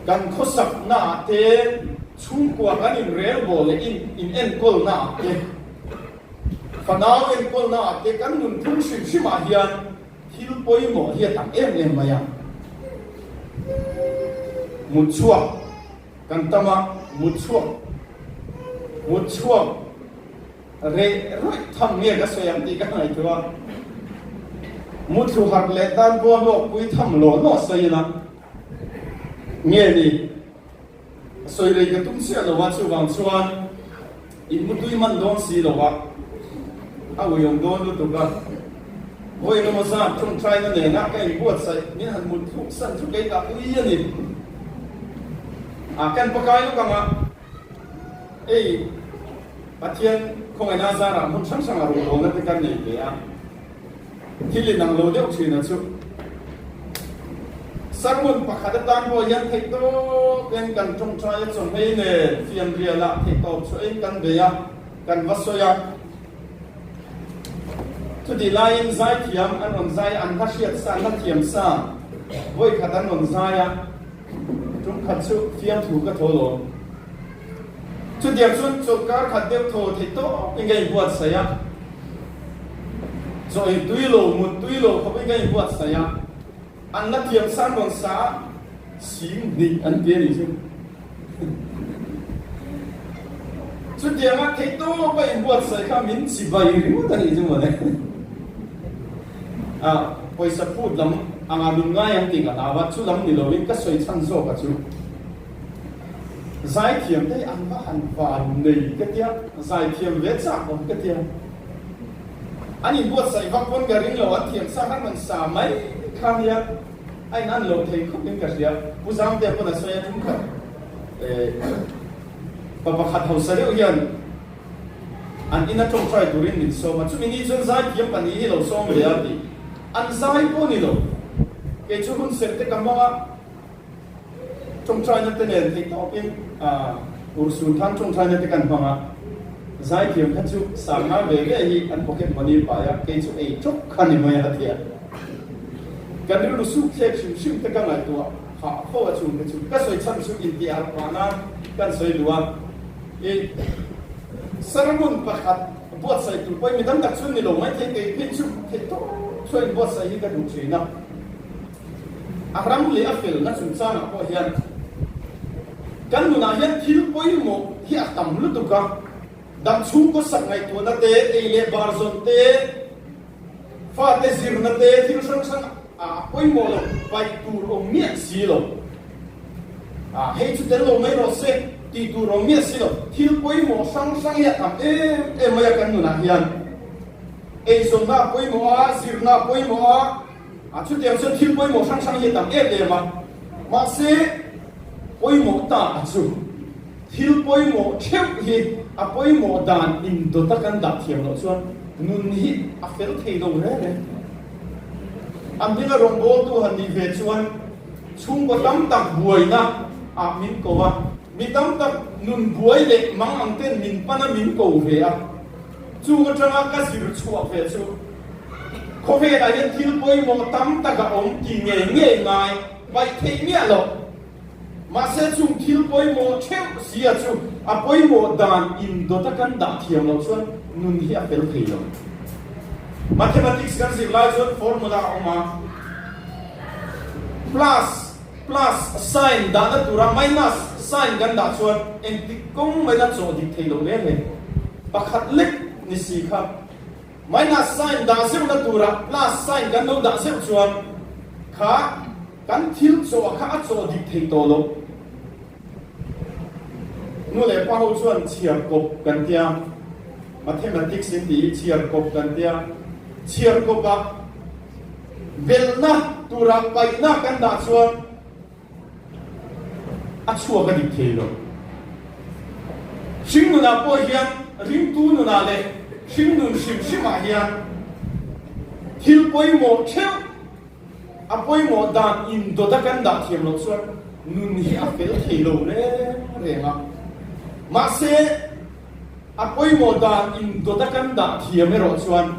S4: kan khawsaknaah te, chhungkua kan inrelbawl leh in inenkawlnaah te, fanau enkawlnaah te, kan nun phung hrim hrimah hian Thil pawimawh hi a tam em em mai a, mut chhuak kan tam a, mut chhuak mut chhuak reh rawih tham nge ka sawi ang tih ka ngaihtuah a, muthlu harh leh tan pawh hlawkpui tham law law sawi ila nge ni. Sawi lei ka tum chiah lo a, chuvang chuan in mutui man dawn si lo a, a uiawm dawn lutuk a. Vawi engemaw zat tawngtaina nena ka inbuatsaih min han mut thluk san chu kei ka ui a ni. A kan pakai lawk ang a, ei Pathian khawngaihna zarah hmun hrang hrangah rawngbawlna te kan nei ve a. Thil inang lo deuh thin a chu. Sermon pakhat atan pawh hian theihtawpin kan tawngtai a chawhmei nen fianrialah theihtawp chhuahin kan bei a, kan va sawi a. Chutih laiin zaithiam an rawn zai a, an hla hriat sa, an hla thiam sa vawikhat an rawn zai a. Tumkhat chu fiamthu ka thaw lawm. Chutiang chuan chawlhkar khat deuh thaw theih tawpin ka inbuatsaih a. Chaw ei tui lo, mut tui lo khawpin ka inbuatsaih a. An la thiam san rawn sa a, sing hnih an ti a nih chu. Chutianga theih tawpa inbuatsaih kha min chibai ringawt a nih chu mawle. Pawisa phut lam anga min ngai ang tih ka hlau a, chu lam ni loin ka sawi chhan zawk a chu. Zaithiam te hi an va han van nei ka tia, zaithiam ve chak awm ka tia. An inbuatsaih vak pawn ka ring lo, an thiam sa khan rawn sa mai kha nia, a in an lo thei khawp in ka hria. Pu Zamtea pawn a sawi a, tumkhat pa pakhat hausa deuh hian an ina tawngtai turin min sawm a, chumi ni chuan zaithiam pahnih hi lo sawm ve a ti. An zai pawh ni lo, kei chu hun serh te ka hmang a. Tawngtaina te nen theih tawpin urhsun than tawngtaina te kan hmang a. Zaithiam kha chu sangha ve ve hi an pocket money pai a, kei chu ei tawp kha ni mai a tia. Kan rilru suk thlek hrim hrim te ka ngaihtuah phah fo a chung te chu ka sawi chhan chu intih harh phah nan kan sawi duh a. I sermon pakhat buatsaih tur pawhin mi tam tak chu ni lo maithei kei phei chu theih tawp chuan inbuatsaih hi ka duh thin a. A ram leh a felna chungchangah pawh hian kan nunah hian thil pawimawh hi a tam lutuk a, dam chhungkaw sak ngaihtuahna te, ei leh bar zawn te, fate zirna te, thil hrang hrang a pawimawh lo, paih tur awm miah si lo. A, hei chu tel lo mai rawh se tih tur awm miah si lo. Thil pawimawh hrang hrang hi a tam em em mai a kan nunah hian. Eizawnna a pawimawh a, zirna a pawimawh a, A chutiang chuan thil pawimawh hrang hrang hi a tam em em a, mahse pawimawh ta a chu thil pawimawh theuh hi a pawimawh dan indawta kan dah thiam loh chuan nun hi a fel thei lo reng reng. A hminga rawngbawltu han nih ve chuan chhungkaw tam tak buaina ah min ko a, mi tam tak nun buai leh mang ang ten min pan a min ko ve a. Chung atanga ka zir chhuah ve chu khawvelah hian thil pawimawh tam tak a awm ti ngei ngei ngai paih theih miah lo. Mahse chung thil pawimawh theuh sia chu a pawimawh dan indawta kan dah thiam loh chuan nun hi a fel thei lo. Mathematics kan zir lai chuan formula a awm a, plus Plus sign dahna tura minus sign kan dah chuan engtik kawng mai la chawh dik thei lo hle hle. Pakhat lek ni si kha minus sign dah zeuhna tura plus sign kan lo dah zeuh chuan kha kan thil chawh kha a chawh dik thei tawh lo. Nu leh pa ho chuan chhiar kawp kan tia, mathematics in tih hi chhiar kawp kan tia, chhiar kawpah Velhna tura paihna kan dah chuan a chhuak a dik thei lo. Hringnunah pawh hian ringtu nunah leh hringnun hrim hrimah hian thil pawimawh theuh a pawimawh dan indawta kan dah thiam loh chuan nun hi a fel thei lo reng reng a. Mahse, A pawimawh dan indawt a kan dah thiam erawh chuan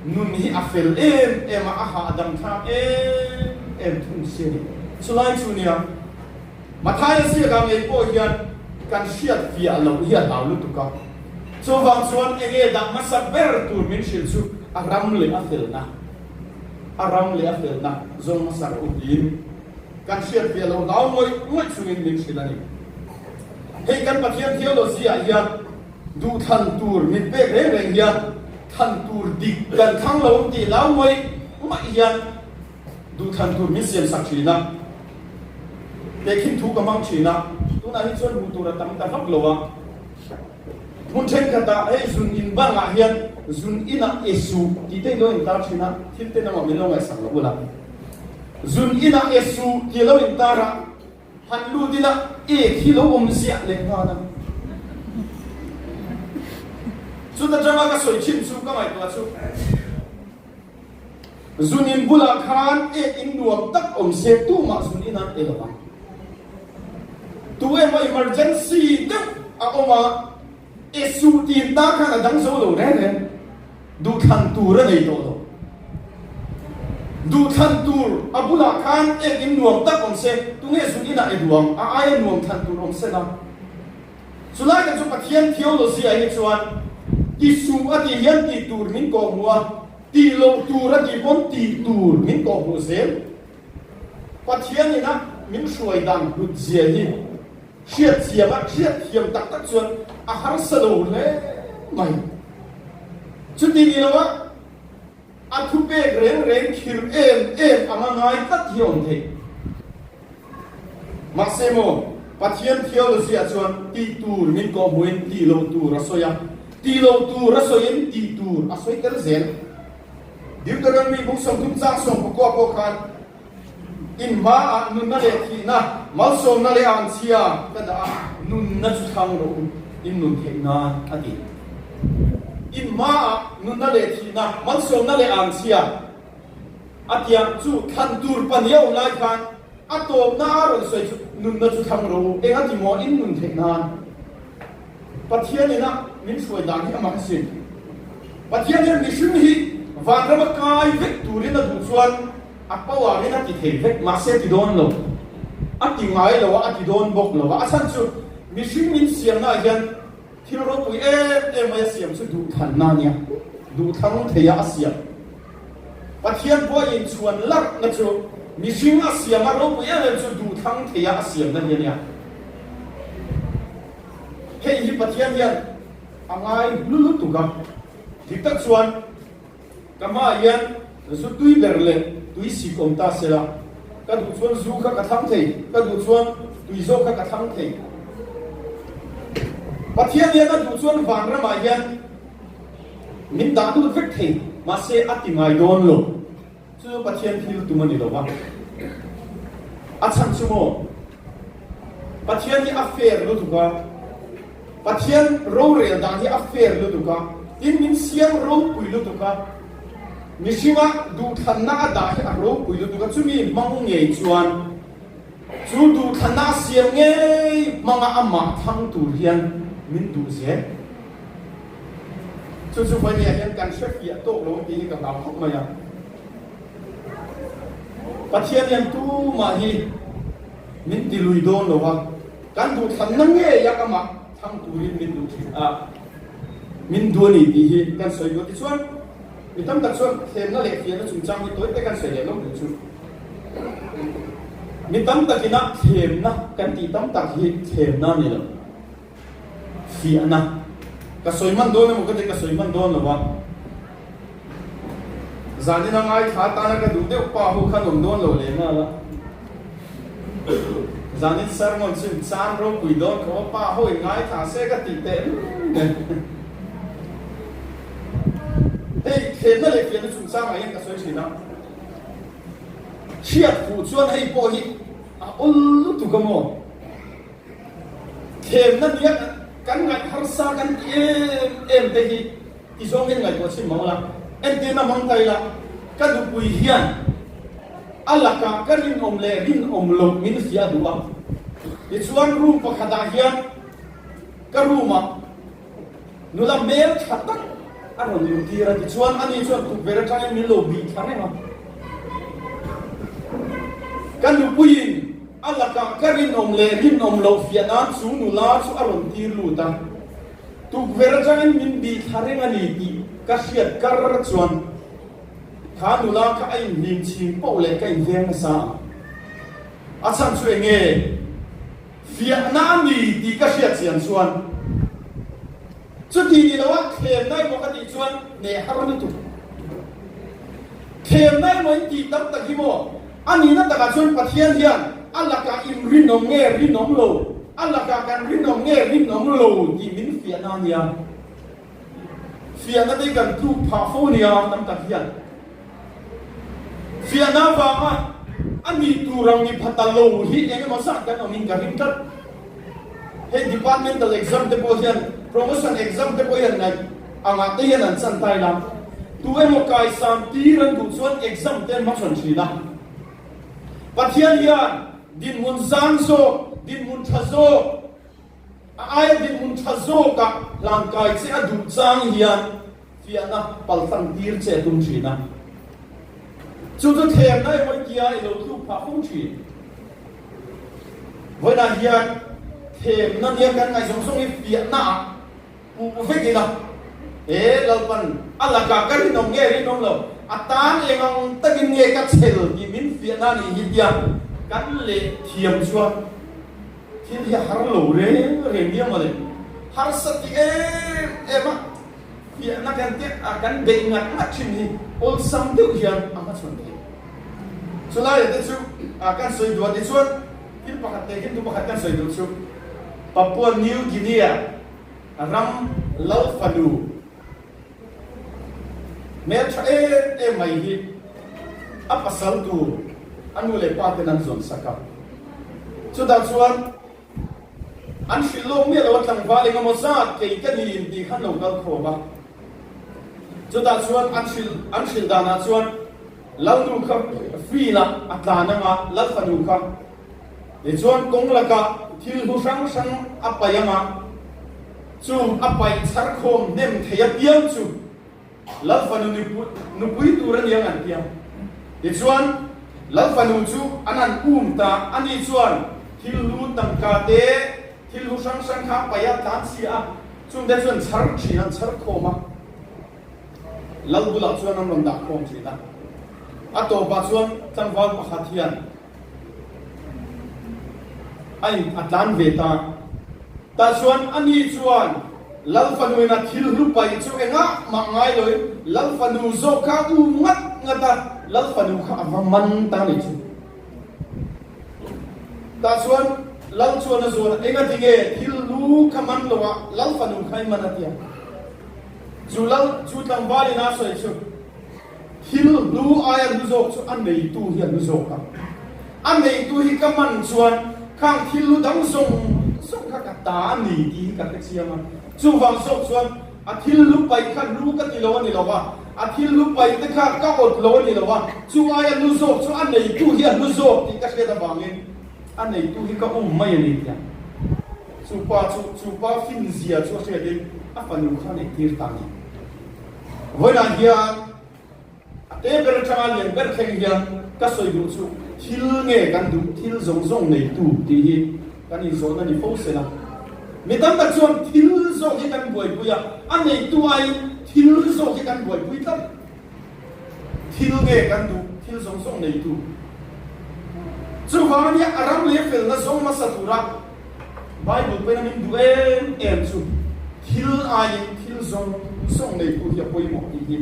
S4: nun hi a fel em em a, a hahdam thlak em em thung si a ni. Chulai chu nia, Mathaia ziakah ngei pawh hian kan hriat fiah loh hi a hlau lutuk a. Chuvang chuan enge dah hmasa ber tur min hrilh chu a ram leh a felna, a ram leh a felna zawng hmasa rawh u tiin kan hriat fiah loh hlau ngawih ngawih chungin min hrilh a ni. Hei kan Pathian theology ah hian duhthlan tur min pek reng reng hian thlan tur dik kan thlang lo ang tih lau mai mai hian duhthlan tur min siam sak thin a. Tehkhin thu ka hmang thin a, tunah hi chuan hmuh tur a tam ta vak lo a. Hmun thenkhatah hei zun in bangah hian zun inah e suh tih te in lo intar thin a, thil te lamah min lo ngaihsak lo ula. Zun inah e suh tih a lo intar a. Han lut ila ek hi lo awm ziah leh nghal a. Chuta tanga ka sawi thin chu ka ngaihtuah chu zun in bulah khan ek in nuam tak awm se tumah zun in an e lo ang. Tu emaw emergency deuh a awm a. I suh tin ta khan a dang zo lo reng reng. Duhthlan tur a nei tawh lo. Duhthlan tur a bulah khan ek in nuam tak awm se, tunge zun inah i duh ang? A aia nuam thlan tur awm se la. Chulai tak chu Pathian theology ah hi chuan ti suh a tih hian tih tur min kawhhmuh a, tih loh tur a tih pawn tih tur min kawhhmuh zel. Pathian ina min hruai dan hlut zia hi Hriat thiam a, hriat thiam tak tak chuan a harsa lo hle mai. Chuti ni lo a, a thupek reng reng khir em em anga ngai tlat hi a awm thei. Mahse maw, Pathian theology-ah chuan tih tur min kawhhmuhin tih loh tur a sawi a, tih loh tur a sawiin tih tur a sawi tel zel. Deuteronomy bung 30 chang 19 pawh khan, In hmaah nunna leh thihna, malsawmna leh anchhia ka dah a, nunna chu thlang rawh u, in nun theih nan, a ti. In hmaah nunna leh thihna, malsawmna leh anchhia a tia chu thlan tur pahnih a awm lai khan a tawpna a rawn sawi chu nunna chu thlang rawh u, eng a ti maw in nun theih nan? Pathian ina. min hruai dan hi a mak asin. Pathian hian mihring hi vanrama kai vek turin a duh chuan a power in a ti thei vek, mahse a ti dawn lo. A ti ngai lo a, a ti dawn bawk lo a. A chhan chu mihring min siamnaah hian thil ropui em em mai a siam chu duhthlanna a nia, duhthlang theia a siam. Pathian pawh a inchhuan larhna chu mihring a siam a ropui em em chu duhthlang theia a siamna hi a nia. Hei hi Pathian hian a ngai hlu lutuk a, dik tak chuan ka hmaah hian zu tui ber leh tui sik awm ta se la, ka duh chuan zu kha ka thlang thei, ka duh chuan tui zawk kha ka thlang thei. Pathian hian a duh chuan vanramah hian Min dah lut vek thei, mahse a ti ngai dawn lo. Chu chu Pathian thil tum a ni lo va. A chhan chu maw? Pathian hi a fair lutuk a, Pathian rorel dan hi a fair lutuk a, tin min siam ropui lutuk a, mihringa duhthlanna a dah hi a ropui lutuk a, chumi hmang ngei chuan Chu duhthlanna a siam ngei hmanga amah thlang tur hian min duh zel. Chu chu vawinia hian kan hre fiah tawk lo tih hi ka hlau khawp mai a. Pathian hian tumah hi min ti lui dawn lo a, kan duhthlanna ngei a amah thlang turin min duh thin a, min duh a ni tih hi kan sawi duh a. Tichuan, Mi tam tak chuan thlemna leh fiahna chungchang hi tawi te kan sawi leh lo duh chu. Mi tam takin a thlemna kan tih tam tak hi thlemna a ni lo. Fiahna. Ka sawi hman dawn emaw ka ti ka sawi hman dawn lo a. Zanin a ngaithla atana ka duh deuh pa ho khan awm dawn lo leh nghal a. Zanin sermon chu in chan ropui dawn khawp a pa ho in ngaithla se ka tih teh nen. Hei thlenna leh fiahna chungchangah hian ka sawi thin a, hriat fuh chuan hei pawh hi a awl lutuk a maw? Thlenna nia kan ngaih harsa kan ti em em te hi ti zawng hian ngaihtuah chhin mah ula, entirna hmang ta ila ka nupui hian a lakah ka rinawm leh rinawm loh min fiah duh a, tichuan room pakhatah hian ka room-ah Nula hmel tha tak a rawn luh tir a, tichuan ani chuan tukverh atangin min lo bih thla reng a. Ka nupuiin a lakah ka rinawm leh rinawm loh fiah nan chu nula chu a rawn tir lut a, tukverh atangin min bih thla reng a ni tih ka hriat kar chuan kha nula kha a inhlim chhing poh leh ka inveng nasa ang. A chhan chu eng nge? Fiahna a ni tih ka hriat chian chuan chuti ni loa thlemna emaw ka tih chuan hneh har lutuk. Thlemna emaw in tih tam tak hi maw a nihna takah chuan Pathian hian a lakah in rinawm nge rinawm lo, a lakah kan rinawm nge rinawm lo tih min fiahna a nia. Fiahna te kan tluk phah fo nia tam tak hian. Fiahna avanga a nih tur ang mi pha ta lo hi eng emaw zat kan awmin ka ring tlat. Hei departmental exam te pawh hian promotion exam te pawh hian ngaih angah te hian an chan tai la. Tu emaw kaisam tir an duh chuan exam te an hmachhawn thin a. Pathian hian dinhmun zang zawk, dinhmun tha zawk, a aia dinhmun tha zawkah hlankai che a duh chang hian Fiahna paltlang tir che a tum thin a, chu chu thlemna emaw i tia i lo tluk phah fo thin. Vawiinah hian thlemna nia kan ngaih zawng zawng hi fiahna ah puh vek ila, he Lalpan a lakah ka rinawm nge rinawm lo, a tan eng ang takin nge ka chhel tih min fiahna a nih hi tia kan leh thiam chuan thil hi a har lo reng reng nia mawle, harsa ti em em a. Fiahna kan tih a kan beih ngat ngat thin hi awlsam deuh hian a hmachhawn thei. Chulaiah te chu kan sawi duh a tichuan thil pakhat leh hindu pakhat kan sawi duh chu Papua New Guinea ram lal fanu hmeltha em em mai hi a pasal tur a nu leh pa ten an zawn sak a. Chutah chuan An hrilh lawk miah lo a tlangval eng emaw zat kei ka ni in tih khan lo kal khawm a. Chutah chuan an hrilh an hrilh danah chuan Lalnu kha field ah a tlan anga Lalfanu kha tichuan kawng lakah thil hlu hrang hrang a paih anga. Chung a paih chhar khawm hnem thei apiang chu Lal fanu nupui tur a ni ang an ti a. Tichuan, Lal fanu chu an han um ta a ni chuan thil hlu tangka te, thil hlu hrang hrang kha a paih a, tlan chhia a, chungte chuan chhar thin an chhar khawm a. Lal bulah chuan an rawn dah khawm thin a. A tawpah chuan tlangval pakhat hian a in a tlan ve ta. Tah chuan ani chuan Lal fanuin a thil hlu paih chu engah mah ngai loin Lal fanu zawk kha a um ngat ngat a, Lal fanu kha a va man ta ni chu. Tah chuan Lal chuan a zuan a, Engati nge thil hlu kha man lo a, Lal fanu kha i man a tia. Chu Lal chu tlangvalin a sawi chu. Thil hlu aia hlu zawk chu a neitu hi a hlu zawk a. A neitu hi ka man chuan khang thil hlu dang zawng zawng kha ka ta a ni tih hi ka hre chiang a. Chuvang zawk chuan a thil hlu paih kha hlu ka ti lo a ni lo va, a thil hlu paih te kha ka awt lo a ni lo va, chu aia hlu zawk chu a neitu hi a hlu zawk tih ka hriat avangin a neitu hi ka um mai a ni tia. Chu pa chu chu pa finzia chu a hriatin a fanu kha a neihtir ta a ni. Vawiinah hian a te ber atanga lian ber thleng hian ka sawi duh chu thil nge kan duh, thil zawng zawng neitu tih hi kan inzawhna ni fo sela. Mi tam tak chuan thil zawk hi kan buaipui a, a neitu aiin thil zawk hi kan buaipui tlat. Thil nge kan duh, thil zawng zawng neitu. Chuvang ania a ram leh felna zawng hmasa tura Bible pawhin a min duh em em chu thil aiin thil zawng zawng neitu hi a pawimawh tih hi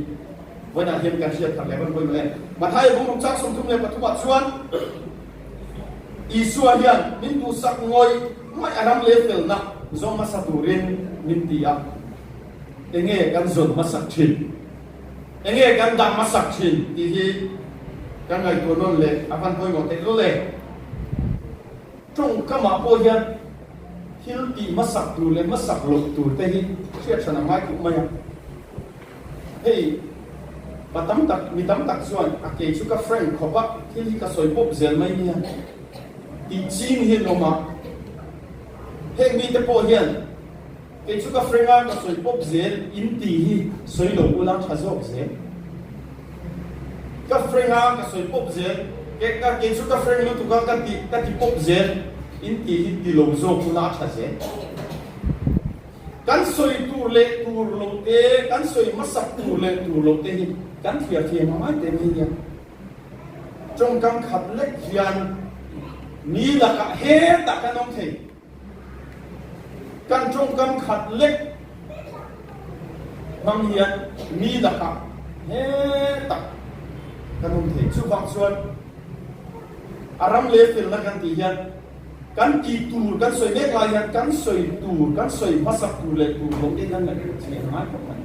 S4: vawiinah hian kan hriat thar leh rawn pawimawh em. Mathaia bung ruk chang 33 ah chuan Isua hian min duhsak ngawih ngawih a ram leh felna zawng hmasa turin min ti a, enge kan zawn hmasak thin? Enge kan dah hmasak thin tih hi kan ngaihtuah nawn leh a van pawimawh theih lul e. Tawngkamah pawh hian thil tih hmasak tur leh hmasak loh tur te hi hriat hran a ngai khawp mai a. Hei pa tam tak, mi tam tak chuan a kei chu ka frank khawp a, thil hi ka sawi pawp zel mai nia tih ching hi an awm a. Heng mite pawh hian Kei chu ka frank a, ka sawi pawp zel in tih hi sawi lo ula tha zawk zel. Ka frank a, ka sawi pawp zel, ke ka kei chu ka frank lutuk a, ka ti ka ti pawp zel in tih hi ti lo zawk ula a tha zel. Kan sawi tur leh tur lo te, kan sawi hmasak tur leh tur lo te hi kan thliar thiam a ngai teh mai nia. Tawngkam khat lek hian mi lakah hetah kan awm thei. Kan tawngkam khat lek hmang hian mi lakah he tak kan awm thei. Chuvang chuan a ram leh felna kan tih hian kan tih tur kan sawi mek lai hian kan sawi tur, kan sawi hmasak tur leh tur lo te hian ngaihtuah chian a ngai khawp mai.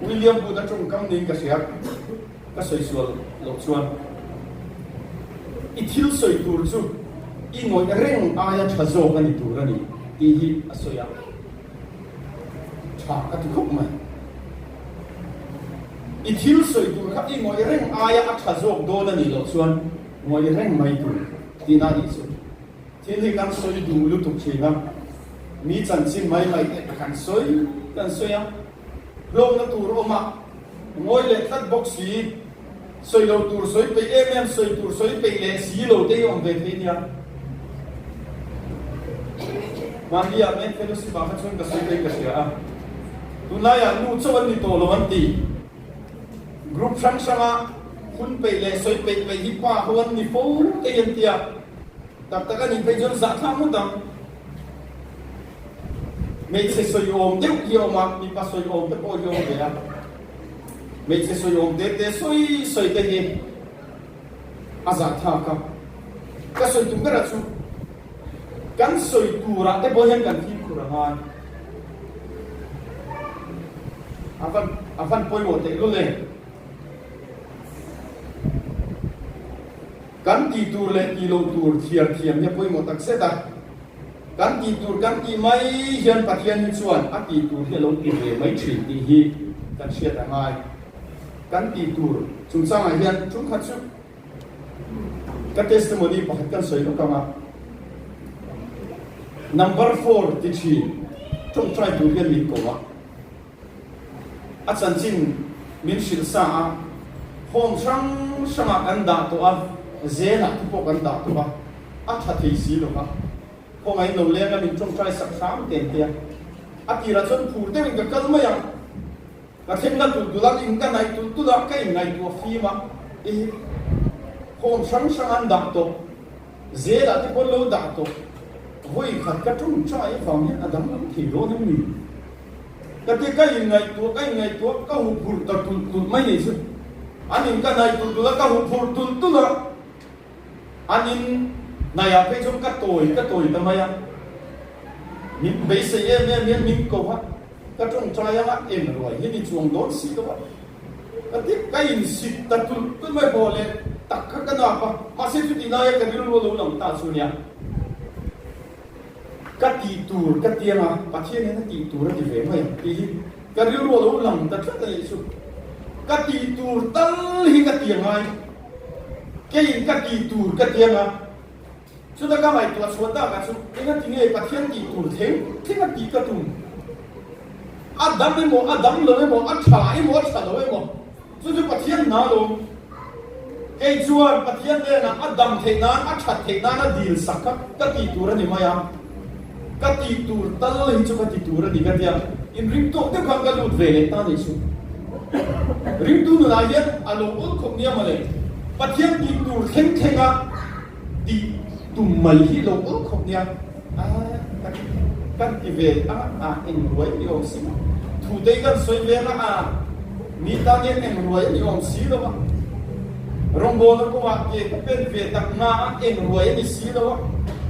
S4: William Booth-a tawngkam niin ka hria. Ka sawi sual loh chuan i thil sawi tur chu i ngawih reng aia tha zawk a ni tur a ni tih hi a sawi a, tha ka ti khawp mai. I thil sawi tur kha i ngawih reng aia a tha zawk dawn a nih loh chuan ngawih reng mai tur tihna a nih chu. Thil hi kan sawi duh lutuk thin a, mi chanchin mai mai te kan sawi kan sawi a. Hlawkna tur awm a, ngawi leh tlat bawk si, sawi lo tur sawi peih em em, sawi tur sawi peih leh si lo te hi awm ve thei nia. Mahni ah men fellowship ah kha chuan ka sawi peih ka hria a, tunlaiah nu chauh an ni tawh lo an ti. Group hrang hranga hun peih leh sawi peih peih hi pa ho an ni fo te hi an ti a, tak tak a nih phei chuan zahthlak ngawt ang. Hmeichhe sawiawm deuh hi a awm a, mipa sawiawm te pawh hi a awm ve a. Hmeichhe sawiawm te te sawi sawi te hi a zahthlak a. Ka sawi tum berah chu kan sawi turah te pawh hian kan fimkhur a ngai. A van a van pawimawh tehlul e. Kan tih tur leh tih loh tur thiar thiam hi a pawimawh tak zet a. Kan tih tur kan tih mai hian Pathian hi chuan a tih tur hi a lo ti ve mai thin tih hi kan hriat a ngai. Kan tih tur chungchangah hian ṭumkhat chu ka testimony pakhat kan sawi lawk ang a. Number four ti thin. Ṭawngṭai tur hian min ko a, a chanchin min hrilh sa a, home hrang hrangah kan dah tawh a, zelah te pawh kan dah tawh a, a ṭha thei si lo va. Khawngaih lo leng a min ṭawngṭai sak hram ten te a, a tirah chuan phur deuhin ka kal mai ang. Ka thleng na tulh tulh a, in ka naih tulh tulh a, ka inngaihtuah fim a, i home hrang hrang an dah tawh, zelah te pawh an lo dah tawh, vawi khat ka ṭawngṭai avang hian a danglam thei dawn em ni? Ka ti ka inngaihtuah, ka inngaihtuah, ka huphurh ta tulh tulh mai nei chu. An in ka naih tulh tulh a, ka huphurh tulh tulh a. An in hnaihah phei chuan ka tawi ka tawi ta mai a, min beisei em em hian min ko a, ka tawngtai anga eng ruai hi ni chuang dawn si lo a, ka ti ka insik ta tulh tulh mai haw leh tak kha ka nap a, mahse chutih laia ka rilru a lo lang ta chu nia, ka tih tur ka ti anga Pathian hian a tih tur a ti ve mai ang tih hi ka rilru a lo lang ta tlat a nih chu, ka tih tur tal hi ka ti angai. Keiin ka tih tur ka ti anga, chuta ka ngaihtuah chhuah takah chu engati nge Pathian tih tur thleng thleng a tih ka tum? A dam emaw, a dam lo emaw, a tha emaw, a tha lo emaw, chu chu Pathian hna lo. Kei chuan Pathian hnenah a dam theih nan, a that theih nan a dil sak kha ka tih tur a ni mai a. Ka tih tur tal hi chu ka ti tur a ni ka tia, inring tawk deuh khan ka lut ve leh ta nih chu. Ringtu nunah hian a lo awl khawp nia mawle, Pathian tih tur thleng thlenga tih tum mai hi lo awl khawp nia, a kan ti ve a, a eng ruai a ni awm si lo, thu te hi kan sawi ve a, a mi tan hian eng ruai a ni awm si lo a. Rawngbawlna kawngah ke ka pen ve tak na a eng ruai a ni si lo a,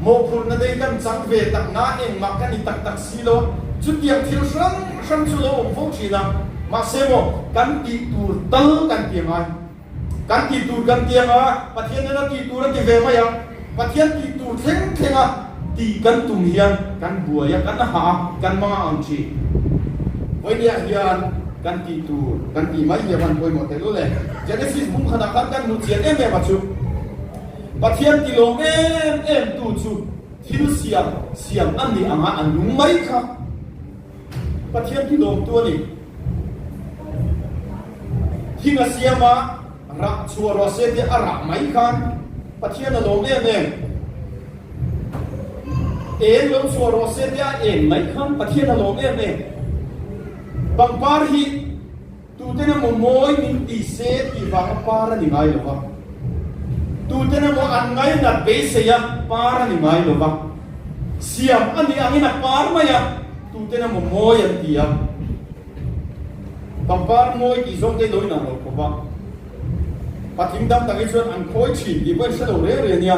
S4: mawhphurhna dei kan chang ve tak na engmah ka ni tak tak si lo a, chutiang thil hrang hrang chu lo awm fo thin a, mahse maw kan tih tur tal kan ti angai. Kan tih tur kan ti anga Pathian hian a tih tur a ti ve mai a, Pathian tih tur thleng thleng a tih kan tum hian kan buai a, kan hah a, kan hmang a ang thin. Vawinia hian kan tih tur kan tih mai hi a van pawimawh tehlul e. Genesis bung khatah khan kan hmuh chian em em a chu Pathian ti lawm em em tu chu thil siam siam a nih anga a nung mai kha Pathian ti lawm tu a ni. Thing a siam a, rah chhuah rawh se tia a rah mai khan Pathian a lawm em em. Eng lo chhuah rawh se tia a eng mai khan Pathian a lawm em em. Pangpar hi tuten emaw mawi min ti se tih vanga par a ni ngai lo va, tuten emaw an ngainat beisei a par a ni ngai lo va, siam a nih angin a par mai a, tuten emaw mawi an ti a. Pangpar mawi tih zawng te lo inang lo khawp a, patling dang tak hi chuan an khawi thin tih pawh in hre lo reng reng nia.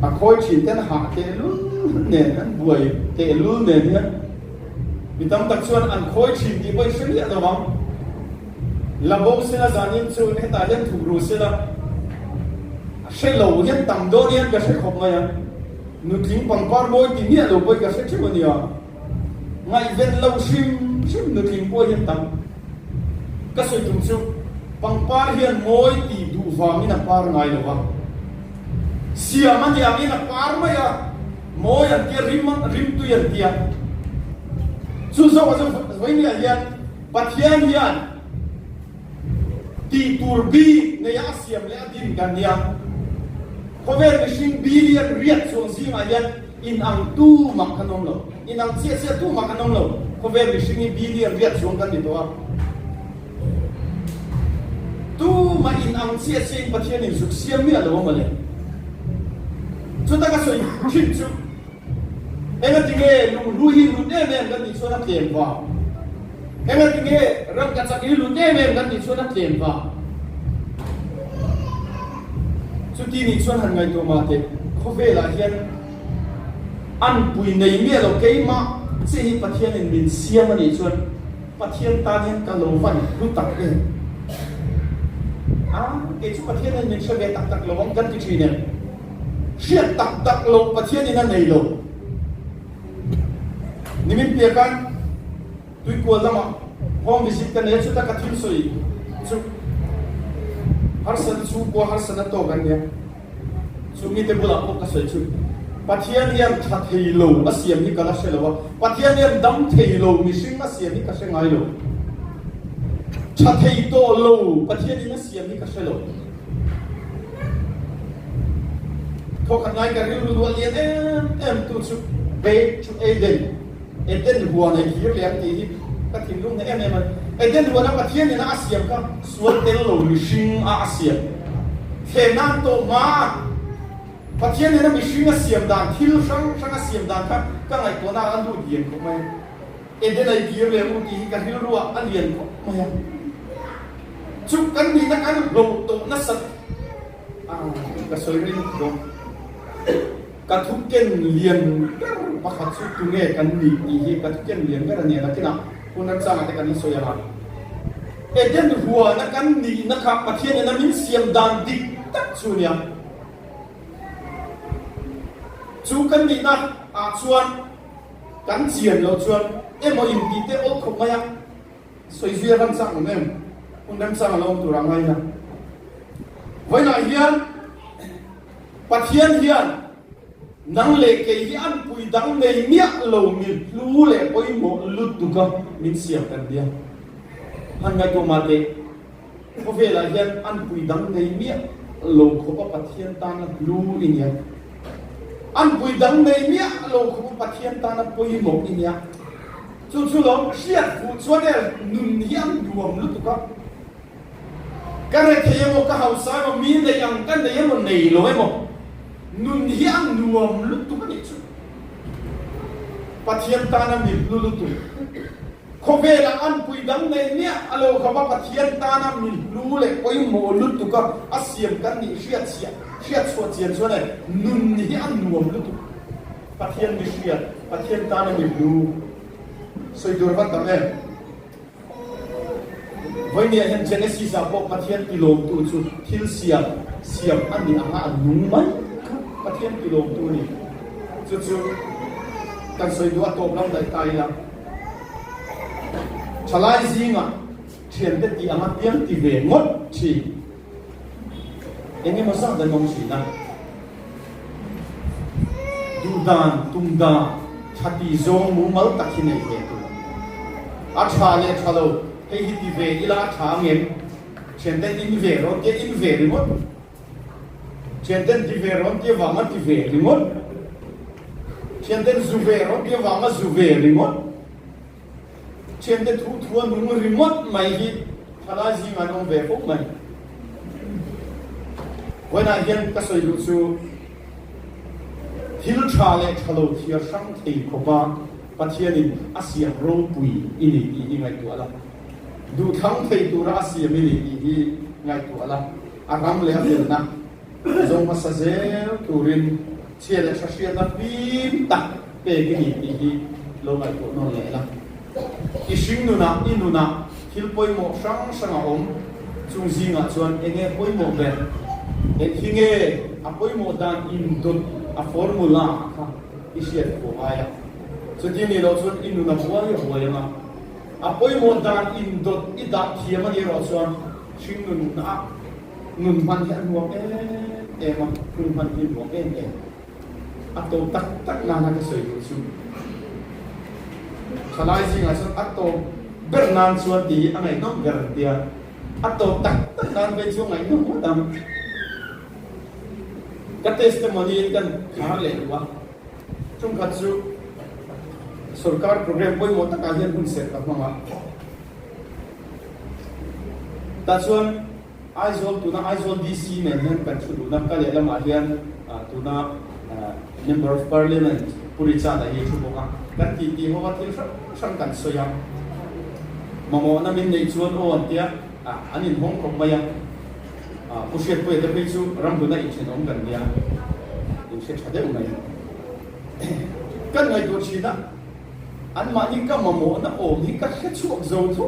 S4: A khawi thin ten hah tehlul nen an buai tehlul nen hian mi tam tak chuan an khawi thin tih pawh i hre miah lo ang. La bo sela zanin chu hetah hian thuk ru sela a hre lo hian tam dawn hian ka hre khawp mai a, nutling pangpar mawi ti miah lo pawhin ka hre theuh a nia. Ngaihven lo hrim hrim nutling pawh hian tam. Ka sawi tum chu pangpar hian mawi tih duh vangin a par ngai lo va. Siam a nih angin a par mai a, mawi an tia, rim rimtui an tia. Chu zawkah chu vawinia hian Pathian hian tih tur bik neia a siam leh a din kan nia. Khawvel mihring billion riat chuang zingah hian inang tu mah kan awm lo. Inang chiah chiah tu mah kan awm lo. Khawvel mihring hi billion riat chuang kan ni tawh a. Tumah inang chiah chiahin Pathianin zuk siam miah lo a mawle. Chuta ka sawi thin chu engati nge lunghlu hi hlut em em kan tih chuan a tlem vang? Engati nge rangkachak hi hlut em em kan tih chuan a tlem vang? Chuti nih chuan han ngaihtuah mah teh, khawvelah hian anpui nei miah lo keimah che hi Pathianin min siam a nih chuan Pathian tan hian ka lo van hlu tak em? A, kei chu Pathian hian min hre ve tak tak lo ang kan ti thin em? Hriat tak tak loh Pathianin a nei lo. Nimin piakan Tuikual lamah home visit ka nei a, chuta ka thil sawi chu harsatna chhungkua harsatna tawk an nia. Chu mite bulah pawh ka sawi chu. Pathian hian tha thei lo a siam hi ka la hre lo a, Pathian hian dam thei lo mihring a siam hi ka hre ngai lo. Tha thei tawh lo Pathianin a siam hi ka hre lo. Thawkhat ngai ka rilru luah lian em em tu chu Back to Eden, Eden huan ei thir leh ang tih hi ka thinlung hneh em em a ni. Eden huana Pathian ina a siam kha sual tel lo mihring a a siam. Thlennan tawh hma a Pathian ina mihring a siam dan thil hrang hrang a siam dan kha ka ngaihtuahna ah a lut lian khawp mai a. Eden ei thir leh ang u tih hi ka rilru ah a lian khawp mai a. Chu kan nihna kan hlawh tawh nasat a ka sawi rei lutuk dawn. Ka thuken lian ber pakhat chu tunge kan nih tih hi ka thuken lian ber a nia nakinah hun remchangah te kan insawi ang a. Eden huana kan nihna kha Pathian ina min siam dan dik tak chu a nia. Chu kan nihna ah chuan kan chian loh chuan emaw intih te awl khawp mai a. Sawi zui a remchang awm em? Hun remchang a lo awm tur a ngai a. Vawiinah hian Pathian hian nang leh kei hi an pui dang nei miah lo mi hlu leh pawimawh lutuk a min siam kan nia. Han ngaihtuah mah teh, khawvelah hian an pui dang nei miah lo khawpa Pathian tana hlu i nia. An pui dang nei miah lo khawpa Pathian tana pawimawh i nia. Chu chu lo hriat fuh chuan e nun hi an nuam lutuk a, ka rethei emaw ka hausa emaw mi nei ang ka nei emaw nei lo emaw nun hi an nuam lutuk a nih chu. Pathian tana mi hlu lutuk, khawvelah an pui dang nei miah a lo khawp a, Pathian tana mi hlu leh pawimawh lutuk a a siam kan nih hriat chhiah hriat chhuah chian chuan e nun hi an nuam lutuk. Pathian mi hriat, Pathian tana mi hlu sawi tur van tam em? Vawinia hian Genesis ah pawh Pathian tilawmtu chu thil siam siam a nih anga a nung mai kha Pathian tilawmtu a ni. Chu chu kan sawi duh a tawp lam daih ta ila. Thalai zingah thiante tih anga piang ti ve ngawt thin. Eng emaw zat an awm thin a, duh dan, tum dan, tha ti zawng mumal tak hi nei ve tur. A tha leh tha lo, hei hi ti ve ila a tha ang em? Thianten in ve rawn tia in ve ringawt. Thianten ti ve rawn tia vanga ti ve ringawt. Thianten zu ve rawn tia vanga zu ve ringawt. Thiante thu thu a nung ringawt mai hi thalai zingah an awm ve fo mai. Vawiinah hian ka sawi duh chu thil tha leh tha lo thiar hrang thei khawpa Pathianin a siam ropui i ni tih hi ngaihtuah la. Duhthlang thei tura a siam i ni tih hi ngaihtuah la. A ram leh a felna zawng hmasa zel turin chhia leh hra hriatna fim tak pek i ni tih hi lo ngaihtuah nawn leh la. I hring nunah, i nunah thil pawimawh hrang hrang a awm. Chung zingah chuan eng nge pawimawh ber? Eng hi nge a pawimawh dan indawt a formula kha i hriat fuh ngai a. Chuti nih loh chuan i nun a buai a buai ang a. A pawimawh dan indawt i dah thiam a nih erawh chuan hring nunah nun hman hi a nuam em em a, hun hman hi a nuam em em. A tawp tak tak nana ka sawi duh chu thalai zingah chuan a tawp ber nan chuan tih hi a ngaihnawm ber an tia, a tawp tak tak nan phei chu a ngaihnawm ngawt ang. Ka testimony in kan khar leh duh a, chungkhat chu sorkar program pawimawh takah hian hun serh ka hmang a, tah chuan Aizawl tuna Aizawl DC nen hian kan thu duhna ka lehlamah hian tuna Member of Parliament Pu Richard-a hi thu bawk a, kan tih tih ho a thil hrang hrang kan sawi a, mamawhna min neih chuan aw an tia an inhawng khawp mai a, Pu Hriatpuia te phei chu ramhluna inthenawm kan nia, inhre tha deuh mai. Kan ngaihtuah thin a. Anmahni ka mamawhna awm hi ka hre chhuak zo tho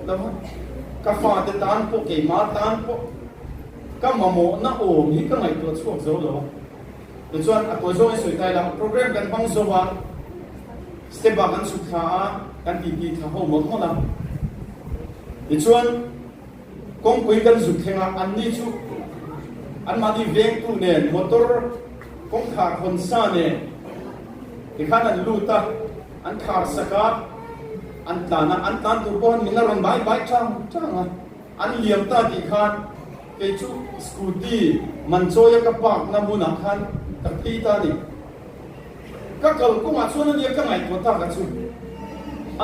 S4: lo a, ka fate tan pawh keimah tan pawh ka mamawhna awm hi ka ngaihtuah chhuak zo lo a. Tichuan a tawi zawng i sawi ta ila, program kan hmang zo a, step ah kan chhuk thla a, kan titi thla ho mawlh mawlh a. Tichuan kawngpui kan zuk thleng a, anni chu anmahni vengtu nen motor. Kawngkhar hawn sa nen tikhan an lut a, an khar sak a, an tlan a, an tlan tur pawh han min la rawn bai bai chang chang a, an liam ta tih khan kei chu scooty man chawi a ka park na hmunah khan ka phei ta a ni. Ka kal kawngah chuan ania ka ngaihtuah tak a chu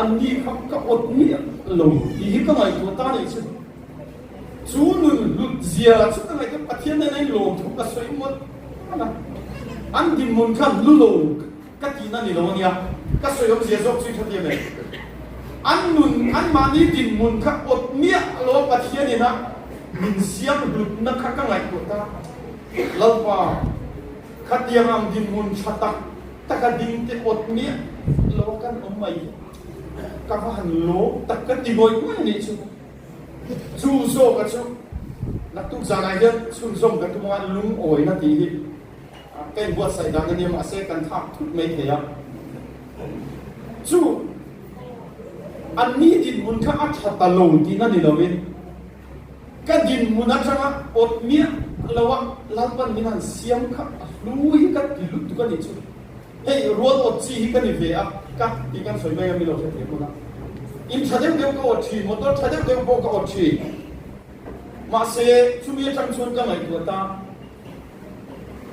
S4: an ni kha ka awt miah lo tih hi ka ngaihtuah ta anih chu. Chu nun hlut zia chu ka ngaihtuah Pathian nen a inlawm thu ka sawi mawlh mawlh a, an dinhmun kha hlu lo ka tihna ni lo ania ka sawi awmzia zawk chu i hre thiam em? An nun anmahni dinhmun kha awt miah lo a Pathian ina min siam hlutna kha ka ngaihtuah ta Lalpa. Khatiang ang dinhmun tha tak taka ding te awt miah lo kan awm mai hi ka va han lawm tak ka ti ngawih ngawih a nih chu. Chu zawka chu naktuk zanah hian chhunzawm ka tum a, lungawina tih hi ka inbuatsaih dan a nia mahse kan thlak thut mai thei a. Chu anni dinhmun kha a tha ta lo tihna ni lovin, Ka dinhmun atanga awt miah lo a Lalpan min han siam kha a hlu hi ka ti lutuk a nih chu. Hei rual awt chi hi ka ni ve a, ka tih kan sawi mai a mi lo hrethiam hmun a. In tha deuh deuh ka awt thin, motor tha deuh deuh pawh ka awt thin. Mahse chumi atang chuan ka ngaihtuah ta,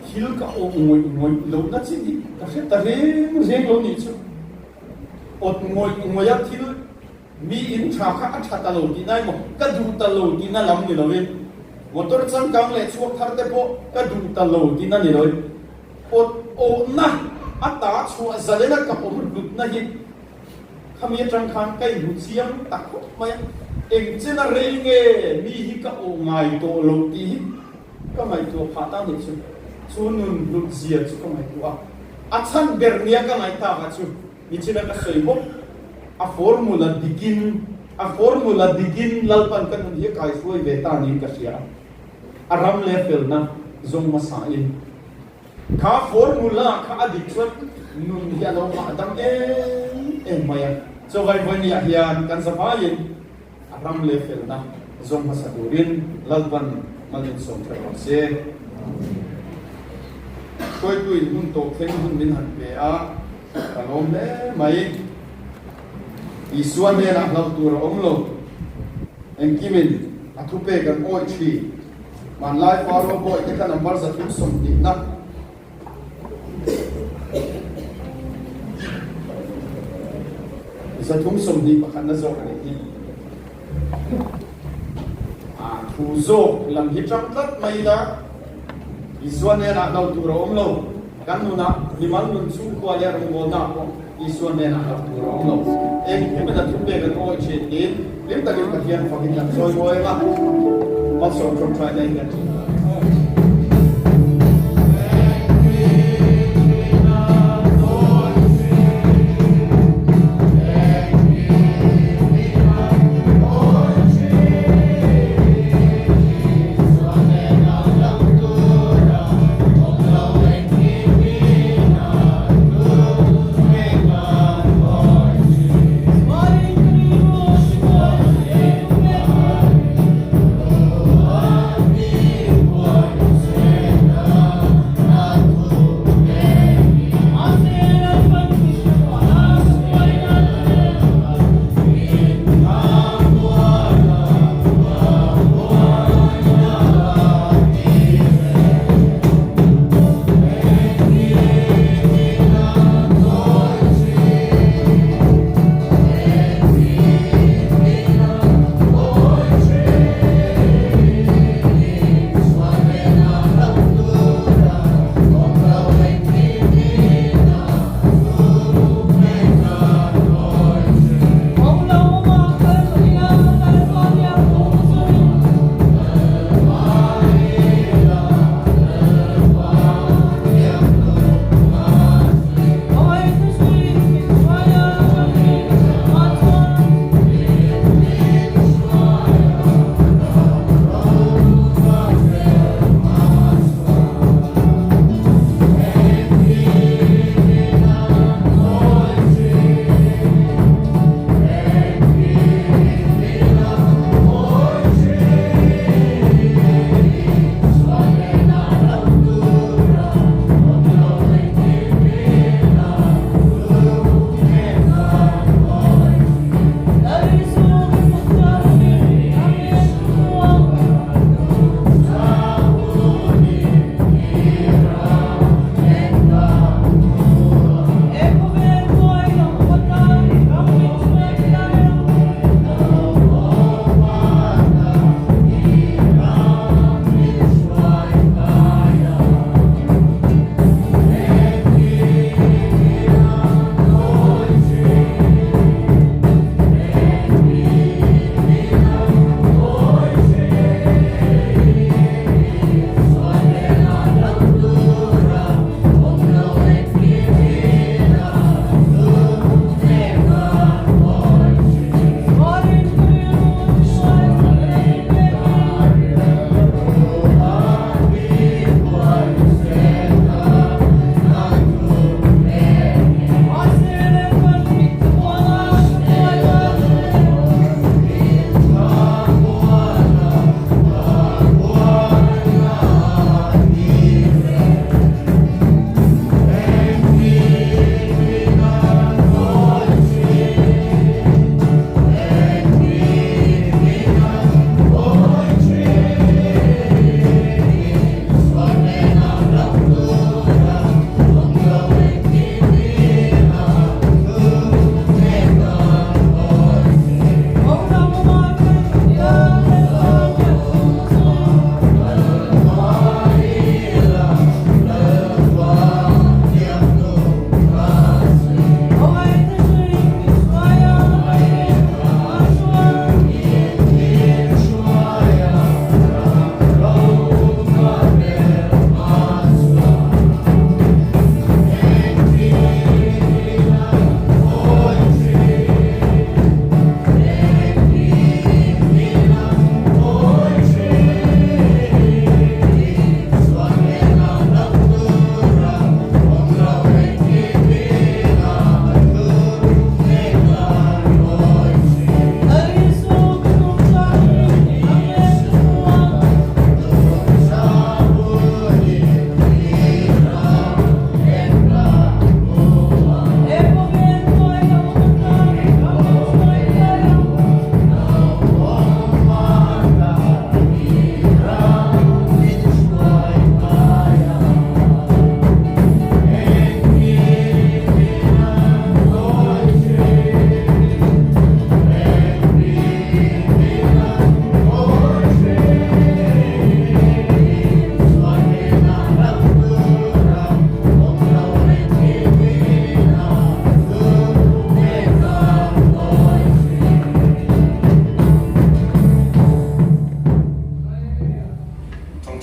S4: thil ka awh ngawih ngawih lohna chin hi ka hre ta reng reng lo nih chu. Awt ngawih ngawih a thil Mi in tha kha a tha ta lo tihna emaw, ka duh ta lo tihna lam ni loin, motor changkang leh chhuak thar te pawh ka duh ta lo tihna ni loin, awt awhna a ta chhuah zalena ka awm hlutna hi khami atang khan ka inhmu chiang ta khawp mai a, eng chena rei nge mi hi ka awh ngai tawh lo tih hi ka ngaihtuah phah ta nih chu, chu nun hlut zia chu ka ngaihtuah a, a chhan ber nia ka ngaihtak ah chu. Nichina ka sawi bawk, a formula dikin, a formula dikin Lalpan ka nun hi a kaihruai ve ta niin ka hria a, a ram leh felna zawng hmasain kha formula kha a dik chuan nun hi a lo hahdam em em mai a. Chawhai vawinia hian kan zavaiin A ram leh felna zawng hmasa turin Lalpan malminsawm ṭha rawh se. Hruaituin hun tawh thleng hun min han pe a, ka lawm hle mai. Isua hnenah hlauh tur a awm lo. Engkimin a thupek an awih ṭhin. Hmanlai Faro bawihte kha number 320 na. 320 na zawk a nih hi. A thu zawk lam hi tang tlat mai ila, Isua hnenah hlauh tur a awm lo. Kan nunah mimal nun chhungkua leh rawngbawlnaah pawh Isua hnenah hlauh tur a awm lo. Engkim in a thupek an awih thin tiin hlim takin Pathian fakin kan chawi mawi ang a, malsawm tawngtai na in kan thin.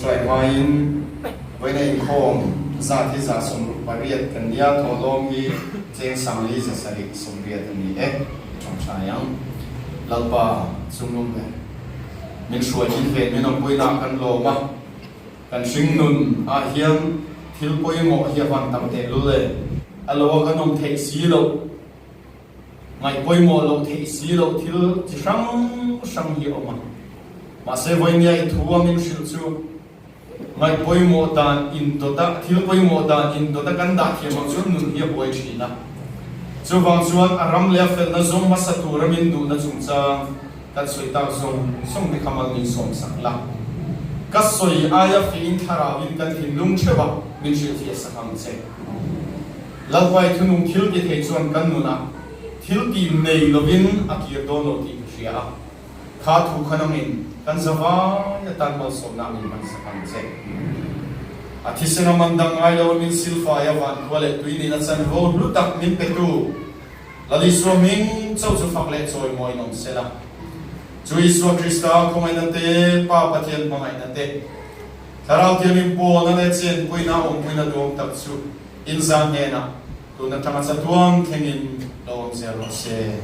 S4: Ṭawngṭai hmain vawiina inkhawm zat hi 68 kan nia, thawhlawm hi cheng 5380 a ni e. I ṭawngṭai ang. Lalpa chunglung ber min hruai min ven min awmpuina kan lawm a, kan hringnun ah hian thil pawimawh hi a van tam tehlul e, a lo a kan awm theih si loh. Ngaih pawimawh loh theih si loh thil chi hrang hrang hi a awm a. Mahse vawinia i thu a min hrilh chu ngaih pawimawh dan indawta thil pawimawh dan indawta kan dah thiam ang chuan nun hi a buai thin a. Chuvang chuan a ram leh a felna zawng hmasa tura min duhna chungchang kan sawi tak zawng zawng te kha mal min sawm sak la. Ka sawi aia feiin thlarauin kan thinlung theuh a min hrilhfiah sak ang che. Lalpai thunung thil ti thei chuan kan nunah thil ti nei lovin a kir dawn lo tih ka hria a, kha thu kha nangin kan zavai atan malsawmna min hman sak ang che. A thisen a man dang ngai lo min silfai a vankhua leh tui nihna chanvo hlu tak min petu Lal Isua hming chauh chu fak leh chawimawiin awm se la. Chu Isua Krista khawngaihna te, Pa Pathian hmangaihna te, Thlarau Thianghlim pawlna leh chenpuina awmpuina duang tak chu inzah hnenah tun atanga chatuang thlengin lo awm zel rawh se.